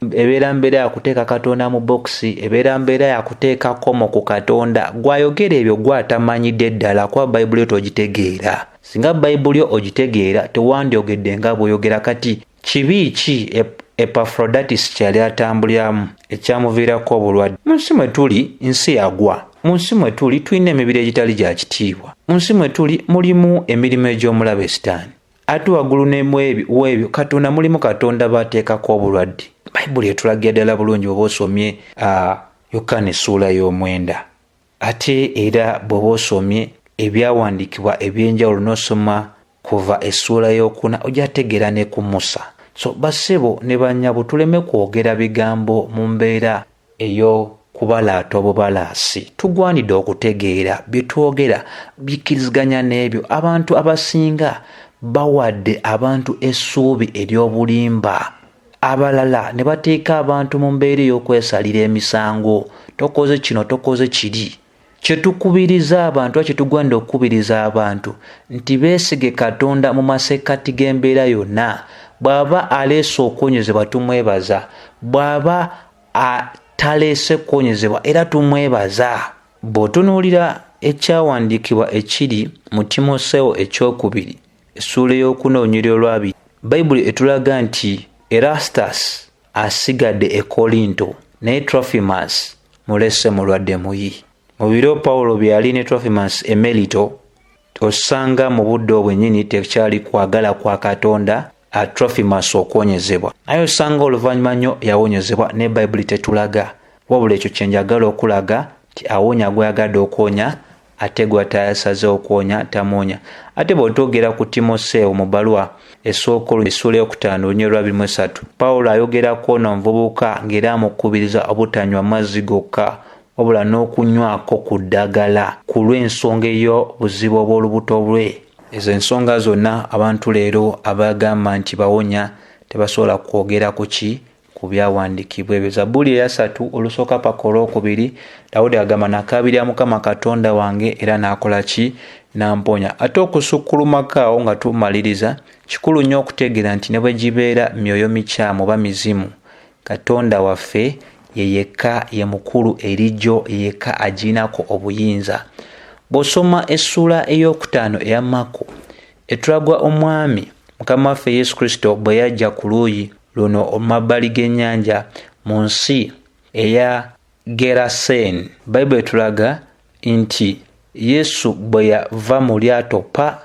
[SPEAKER 1] ebeera mbeera yakuteeka Katonda mu bokisi, ebeera mbeera yakuteeka komo ku Katonda, gw'ayogera ebyo gw'atamanyidde ddala, kuba Bayibuli yo togitegeera. Singa Bayibuli yo ogitegeera tewandyogedde nga bw'oyogera. Kati kibi ki Epafrodatus kye yali atambuliramu ekyamuviirako obulwadde? Mu nsi mwe tuli, nsi yagwa. Mu nsi mwe tuli tulina emibiri egitali gya kitiibwa. Mu nsi mwe tuli mulimu emirimu egy'omulabe Sitaani. Ate waggulu ne w'ebyo Katonda mulimu Katonda b'ateekako obulwadde. Bayibuli etulagira ddala bulungi bw'oba osomye Yokaana essuula y'omwenda. Ate era bw'oba osomye ebyawandiikibwa eby'enjawulo n'osoma kuva essuula y'okuna ojja tegeera ne ku Musa. So bassebo ne bannyabo, tuleme kwogera bigambo mu mbeera ey'okubalaata obubalaasi. Tugwanidde okutegeera bye twogera bikkiriziganya n'ebyo. Abantu abasinga bawadde abantu essuubi ery'obulimba. Abalala ne bateeka abantu mu mbeera ey'okwesalira emisango. Tokoze kino, tokoze kiri. Kye tukubiriza abantu, kye tugwanidde okukubiriza abantu nti beesige Katonda mu masekkati g'embeera yonna. Bw'aba aleese okuwonyezebwa tumwebaza, bw'aba ataleese kuwonyezebwa era tumwebaza. Bw'otunuulira ekyawandiikibwa ekiri mu Timoseewo ekyokubiri essuula ey'okuna olunyiriri olwabiri, Bayibuli etulaga nti Erastus asigadde e Korinto, naye Trofimus mulese mulwadde muyi. Mu biro Pawulo bye yali ne Trofimus e Melito, osanga mu budde obwo ennyini tekyali kwagala kwa Katonda Trofimus okuwonyezebwa. Naye osanga oluvannyuma nnyo yawonyezebwa, ne Bayibuli tetulaga. Wabula ekyo kye njagala okulaga nti awonya gw'ayagadde okuwonya, ate gw'atayasazeewo okuwonya tamuwonya. Ate bw'otwogera ku Timoseewo mu bbaluwa esooka essuula ey'okutaano olunyiriri lwa abiri mu esatu, Pawulo ayogera ku ono omuvubuka ng'era amukubiriza obutanywa mazzi gokka wabula n'okunywako ku ddagala ku lw'ensonga ey'obuzibu obw'olubuto lwe. Ezo ensonga zonna abantu leero abagamba nti bawonya tebasobola kwogera ku ki? ku byawandiikibwa ebyo. Zabbuli eyasatu olusooka paka olwokubiri, Dawudi agamba, nakaabirira Mukama Katonda wange era n'akola ki? N'amponya. Ate okusukkulumako awo nga tumaliriza, kikulu nnyo okutegeera nti ne bwe gibeera myoyo mikyamu oba mizimu, Katonda waffe ye yekka ye mukulu eri gyo, ye yekka agirinako obuyinza. Bw'osoma essuula ey'okutaano eya Makko, etulagwa omwami Mukama waffe Yesu Kristo bwe yajja ku luuyi luno omumabbali g'ennyanja mu nsi eya Geraseeni. Bayibuli etulaga nti Yesu bwe yava mu lyato pa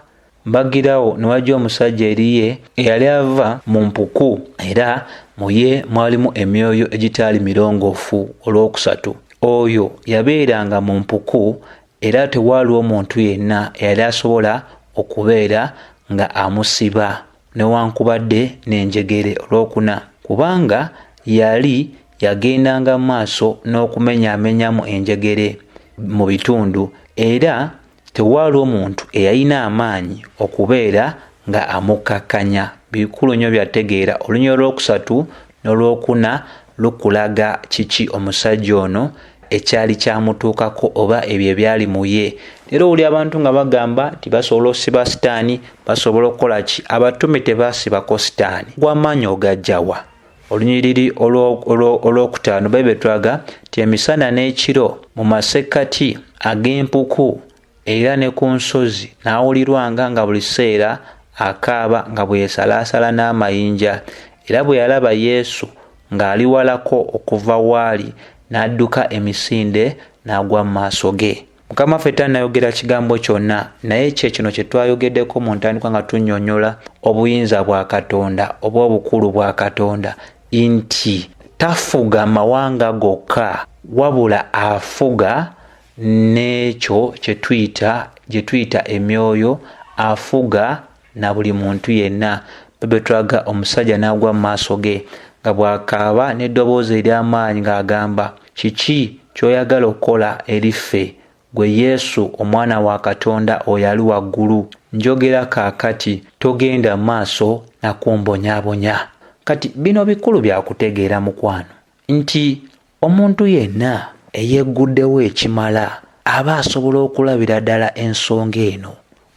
[SPEAKER 1] mbagirawo ne wajja omusajja eri ye eyali ava mu mpuku, era mu ye mwalimu emyoyo egitaali mirongoofu. Olwokusatu, oyo yabeeranga mu mpuku era tewaaliwo muntu yenna eyali asobola okubeera nga amusiba newankubadde n'enjegere. Olwokuna, kubanga yali yagendanga maaso n'okumenyaamenyamu enjegere mu bitundu, era tewaaliwo muntu eyalina amaanyi okubeera nga amukkakkanya. Bikulu nnyo byategeera. Olunyiriri olwokusatu n'olwokuna lukulaga kiki omusajja ono ekyali kyamutuukako oba ebyo ebyali mu ye. Leero owulira abantu nga bagamba nti basobola osiba sitaani, basobola okukola ki? Abatume tebaasibako sitaani. Gw'amaanyi ogajjawa? Olunyiriri olwokutaano Bayibuli etulaga nti emisana n'ekiro mu masekkati ag'empuku era ne ku nsozi n'awulirwanga nga buli kiseera akaaba nga bwe yeesalaasala n'amayinja. Era bwe yalaba Yesu ng'ali walako okuva waali, n'adduka emisinde n'agwa mu maaso ge. Mukama waffe tannayogera kigambo kyonna, naye kye kino kye twayogeddeko mu ntandikwa nga tunnyonnyola obuyinza bwa Katonda oba obukulu bwa Katonda, nti tafuga mawanga gokka, wabula afuga n'ekyo kye tuyita, gye tuyita emyoyo, afuga na buli muntu yenna. Bayibuli etulaga omusajja n'agwa mu maaso ge nga bw'akaaba n'eddoboozi ery'amaanyi ng'agamba, Kiki ky'oyagala okukola eri ffe, ggwe Yesu Omwana wa Katonda oyo ali waggulu? Njogera kaakati, togenda maaso na kumbonyaabonya. Kati bino bikulu bya kutegeera mukwano, nti omuntu yenna eyegguddewo ekimala aba asobola okulabira ddala ensonga eno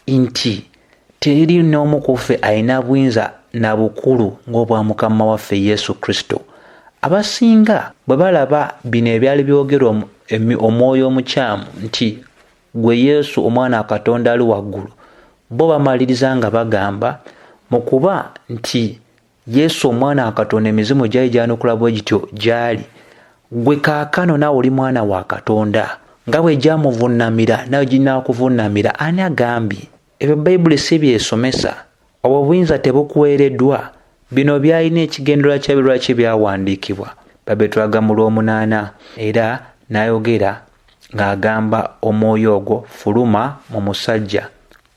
[SPEAKER 1] nti teri n'omu ku ffe alina buyinza na bukulu ng'obwa Mukama waffe Yesu Kristo. Abasinga bwe balaba bino ebyali byogerwa omwoyo omukyamu nti gwe Yesu Omwana wa Katonda ali waggulu, bo bamaliriza nga bagamba mu kuba nti Yesu Omwana wa Katonda emizimu gyali gyanukula bwe gityo gy'ali, ggwe kaakano naawe oli mwana wa Katonda, nga bwe gyamuvunnamira nawe ginaakuvunnamira. Ani agambye ebyo? Bayibuli si by'esomesa. Obwo obuyinza tebukuweereddwa. Bino byalina ekigendererwa kyabyo lwaki byawandiikibwa. Bayibuli etulaga mu lw'omunaana, era n'ayogera ng'agamba omwoyo ogwo, fuluma mu musajja,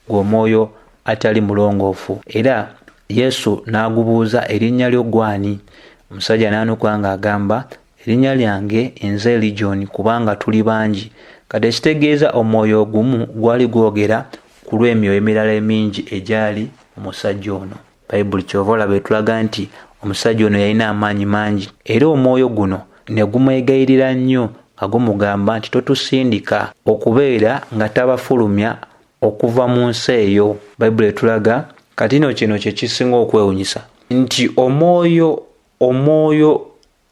[SPEAKER 1] ggwe omwoyo atali mulongoofu. Era Yesu n'agubuuza, erinnya lyo ggwe ani? Omusajja n'anukula ng'agamba, erinnya lyange nze Legion, kubanga tuli bangi. Kati ekitegeeza omwoyo ogumu gwali gwogera ku lw'emyoyo emirala emingi egyali mu musajja ono. Bayibuli ky'ova olaba etulaga nti omusajja ono yalina amaanyi mangi, era omwoyo guno ne gumwegayirira nnyo nga gumugamba nti totusindika okubeera nga tabafulumya okuva mu nsi eyo. Bayibuli etulaga kati no kino kye kisinga okwewunyisa nti omwoyo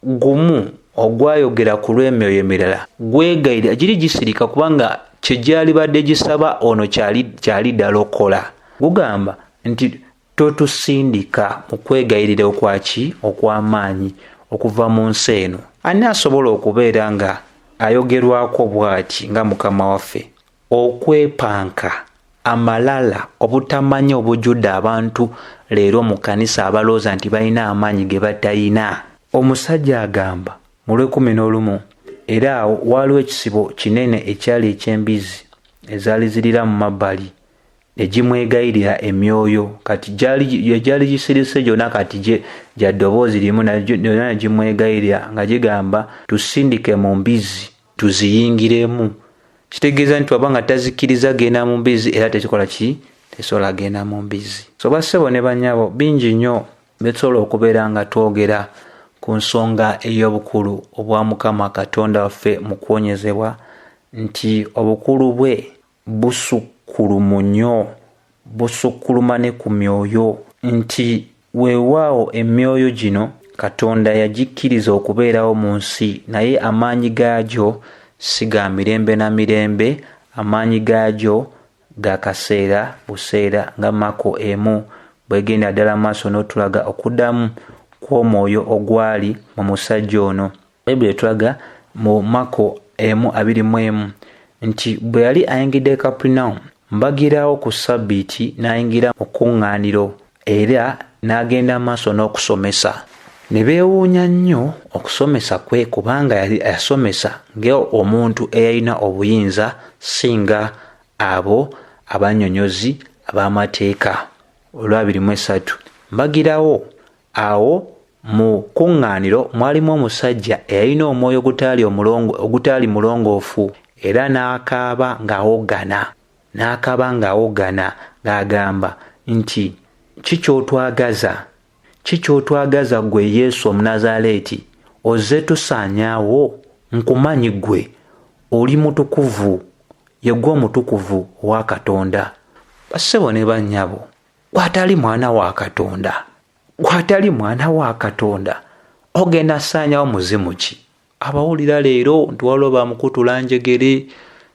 [SPEAKER 1] gumu ogwayogera ku lw'emyoyo emirala gwegayirira, giri gisirika kubanga kye gyalibadde gisaba ono kyali ddala okukola. Gugamba nti totusindika mu kwegayirira okwaki okw'amaanyi okuva mu nsi eno. Ani asobola okubeera nga ayogerwako bw'ati nga Mukama waffe? Okwepanka, amalala, obutamanya obujjudde abantu leero mu kkanisa abalowooza nti balina amaanyi ge batalina. Omusajja agamba mu lw'ekkumi n'olumu, era awo waaliwo ekisibo kinene ekyali eky'embizzi ezaali zirira mu mabbali, ne gimwegayirira emyoyo. Kati gyali gisirise gyonna, kati gya ddoboozi limu, gyonna ne gimwegayirira nga gigamba, tusindike mu mbizzi tuziyingiremu. Kitegeeza nti waba nga tazikkiriza genda mu mbizzi, era tekikola ki? Tesobola genda mu mbizzi. So bassebo ne bannyabo, bingi nnyo bye tusobola okubeera nga twogera ku nsonga ey'obukulu obwa Mukama Katonda waffe mu kuwonyezebwa, nti obukulu bwe busukkulumu nnyo, busukkuluma ne ku myoyo, nti weewaawo emyoyo gino Katonda yagikkiriza okubeerawo mu nsi, naye amaanyi gaagyo si ga mirembe na mirembe, amaanyi gaagyo ga kaseera buseera, nga Mako 1 bwegenda ddala maaso n'otulaga okuddamu kw'omwoyo ogwali mu musajja ono. Bayibuli etulaga mu Mako 1:21 nti bwe yali ayingidde Kapernaum, mbagirawo ku Ssabbiiti n'ayingira mu kkuŋŋaaniro era n'agenda maaso n'okusomesa. Ne beewuunya nnyo okusomesa kwe, kubanga yali asomesa ng'omuntu eyalina obuyinza singa abo abannyonnyozi ab'amateeka. Olwabiri mu esatu, mbagirawo awo mu kkuŋŋaaniro mwalimu omusajja eyalina omwoyo ogutaali mulongoofu, era n'akaaba ng'awoggana ng'agamba nti, ki ky'otwagaza? Ki ky'otwagaza ggwe Yesu Omunazaaleeti? Ozze tusaanyaawo? Nkumanyi ggwe, oli mutukuvu, ye ggwe omutukuvu owa Katonda. Bassebo ne bannyabo, gw'atali mwana wa Katonda, gw'atali mwana wa Katonda, ogenda saanyawo muzimu ki? Abawulira leero nti waliwo bamukutula njegere,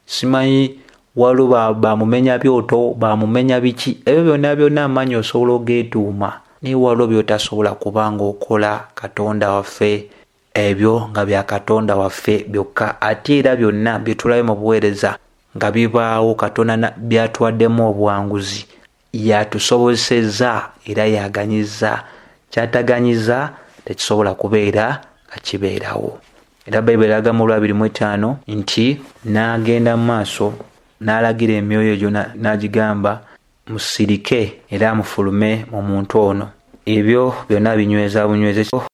[SPEAKER 1] simanyi waliwo bamumenya byoto, bamumenya biki, ebyo byonna byonna amaanyi osobola ogeetuuma, naye waliwo by'otasobola kubanga okola Katonda waffe, ebyo nga bya Katonda waffe byokka. Ate era byonna bye tulabye mu buweereza nga bibaawo, Katonda byatuwaddemu obuwanguzi, yatusobosezza era yaganyizza, kyataganyiza tekisobola kubeera nga kibeerawo. Era Bayibuli eraga mu lwabiri mu etaano nti n'agenda mu maaso n'alagira emyoyo egyo n'agigamba, musirike era mufulume mu muntu ono. Ebyo byonna binyweza bunyweze.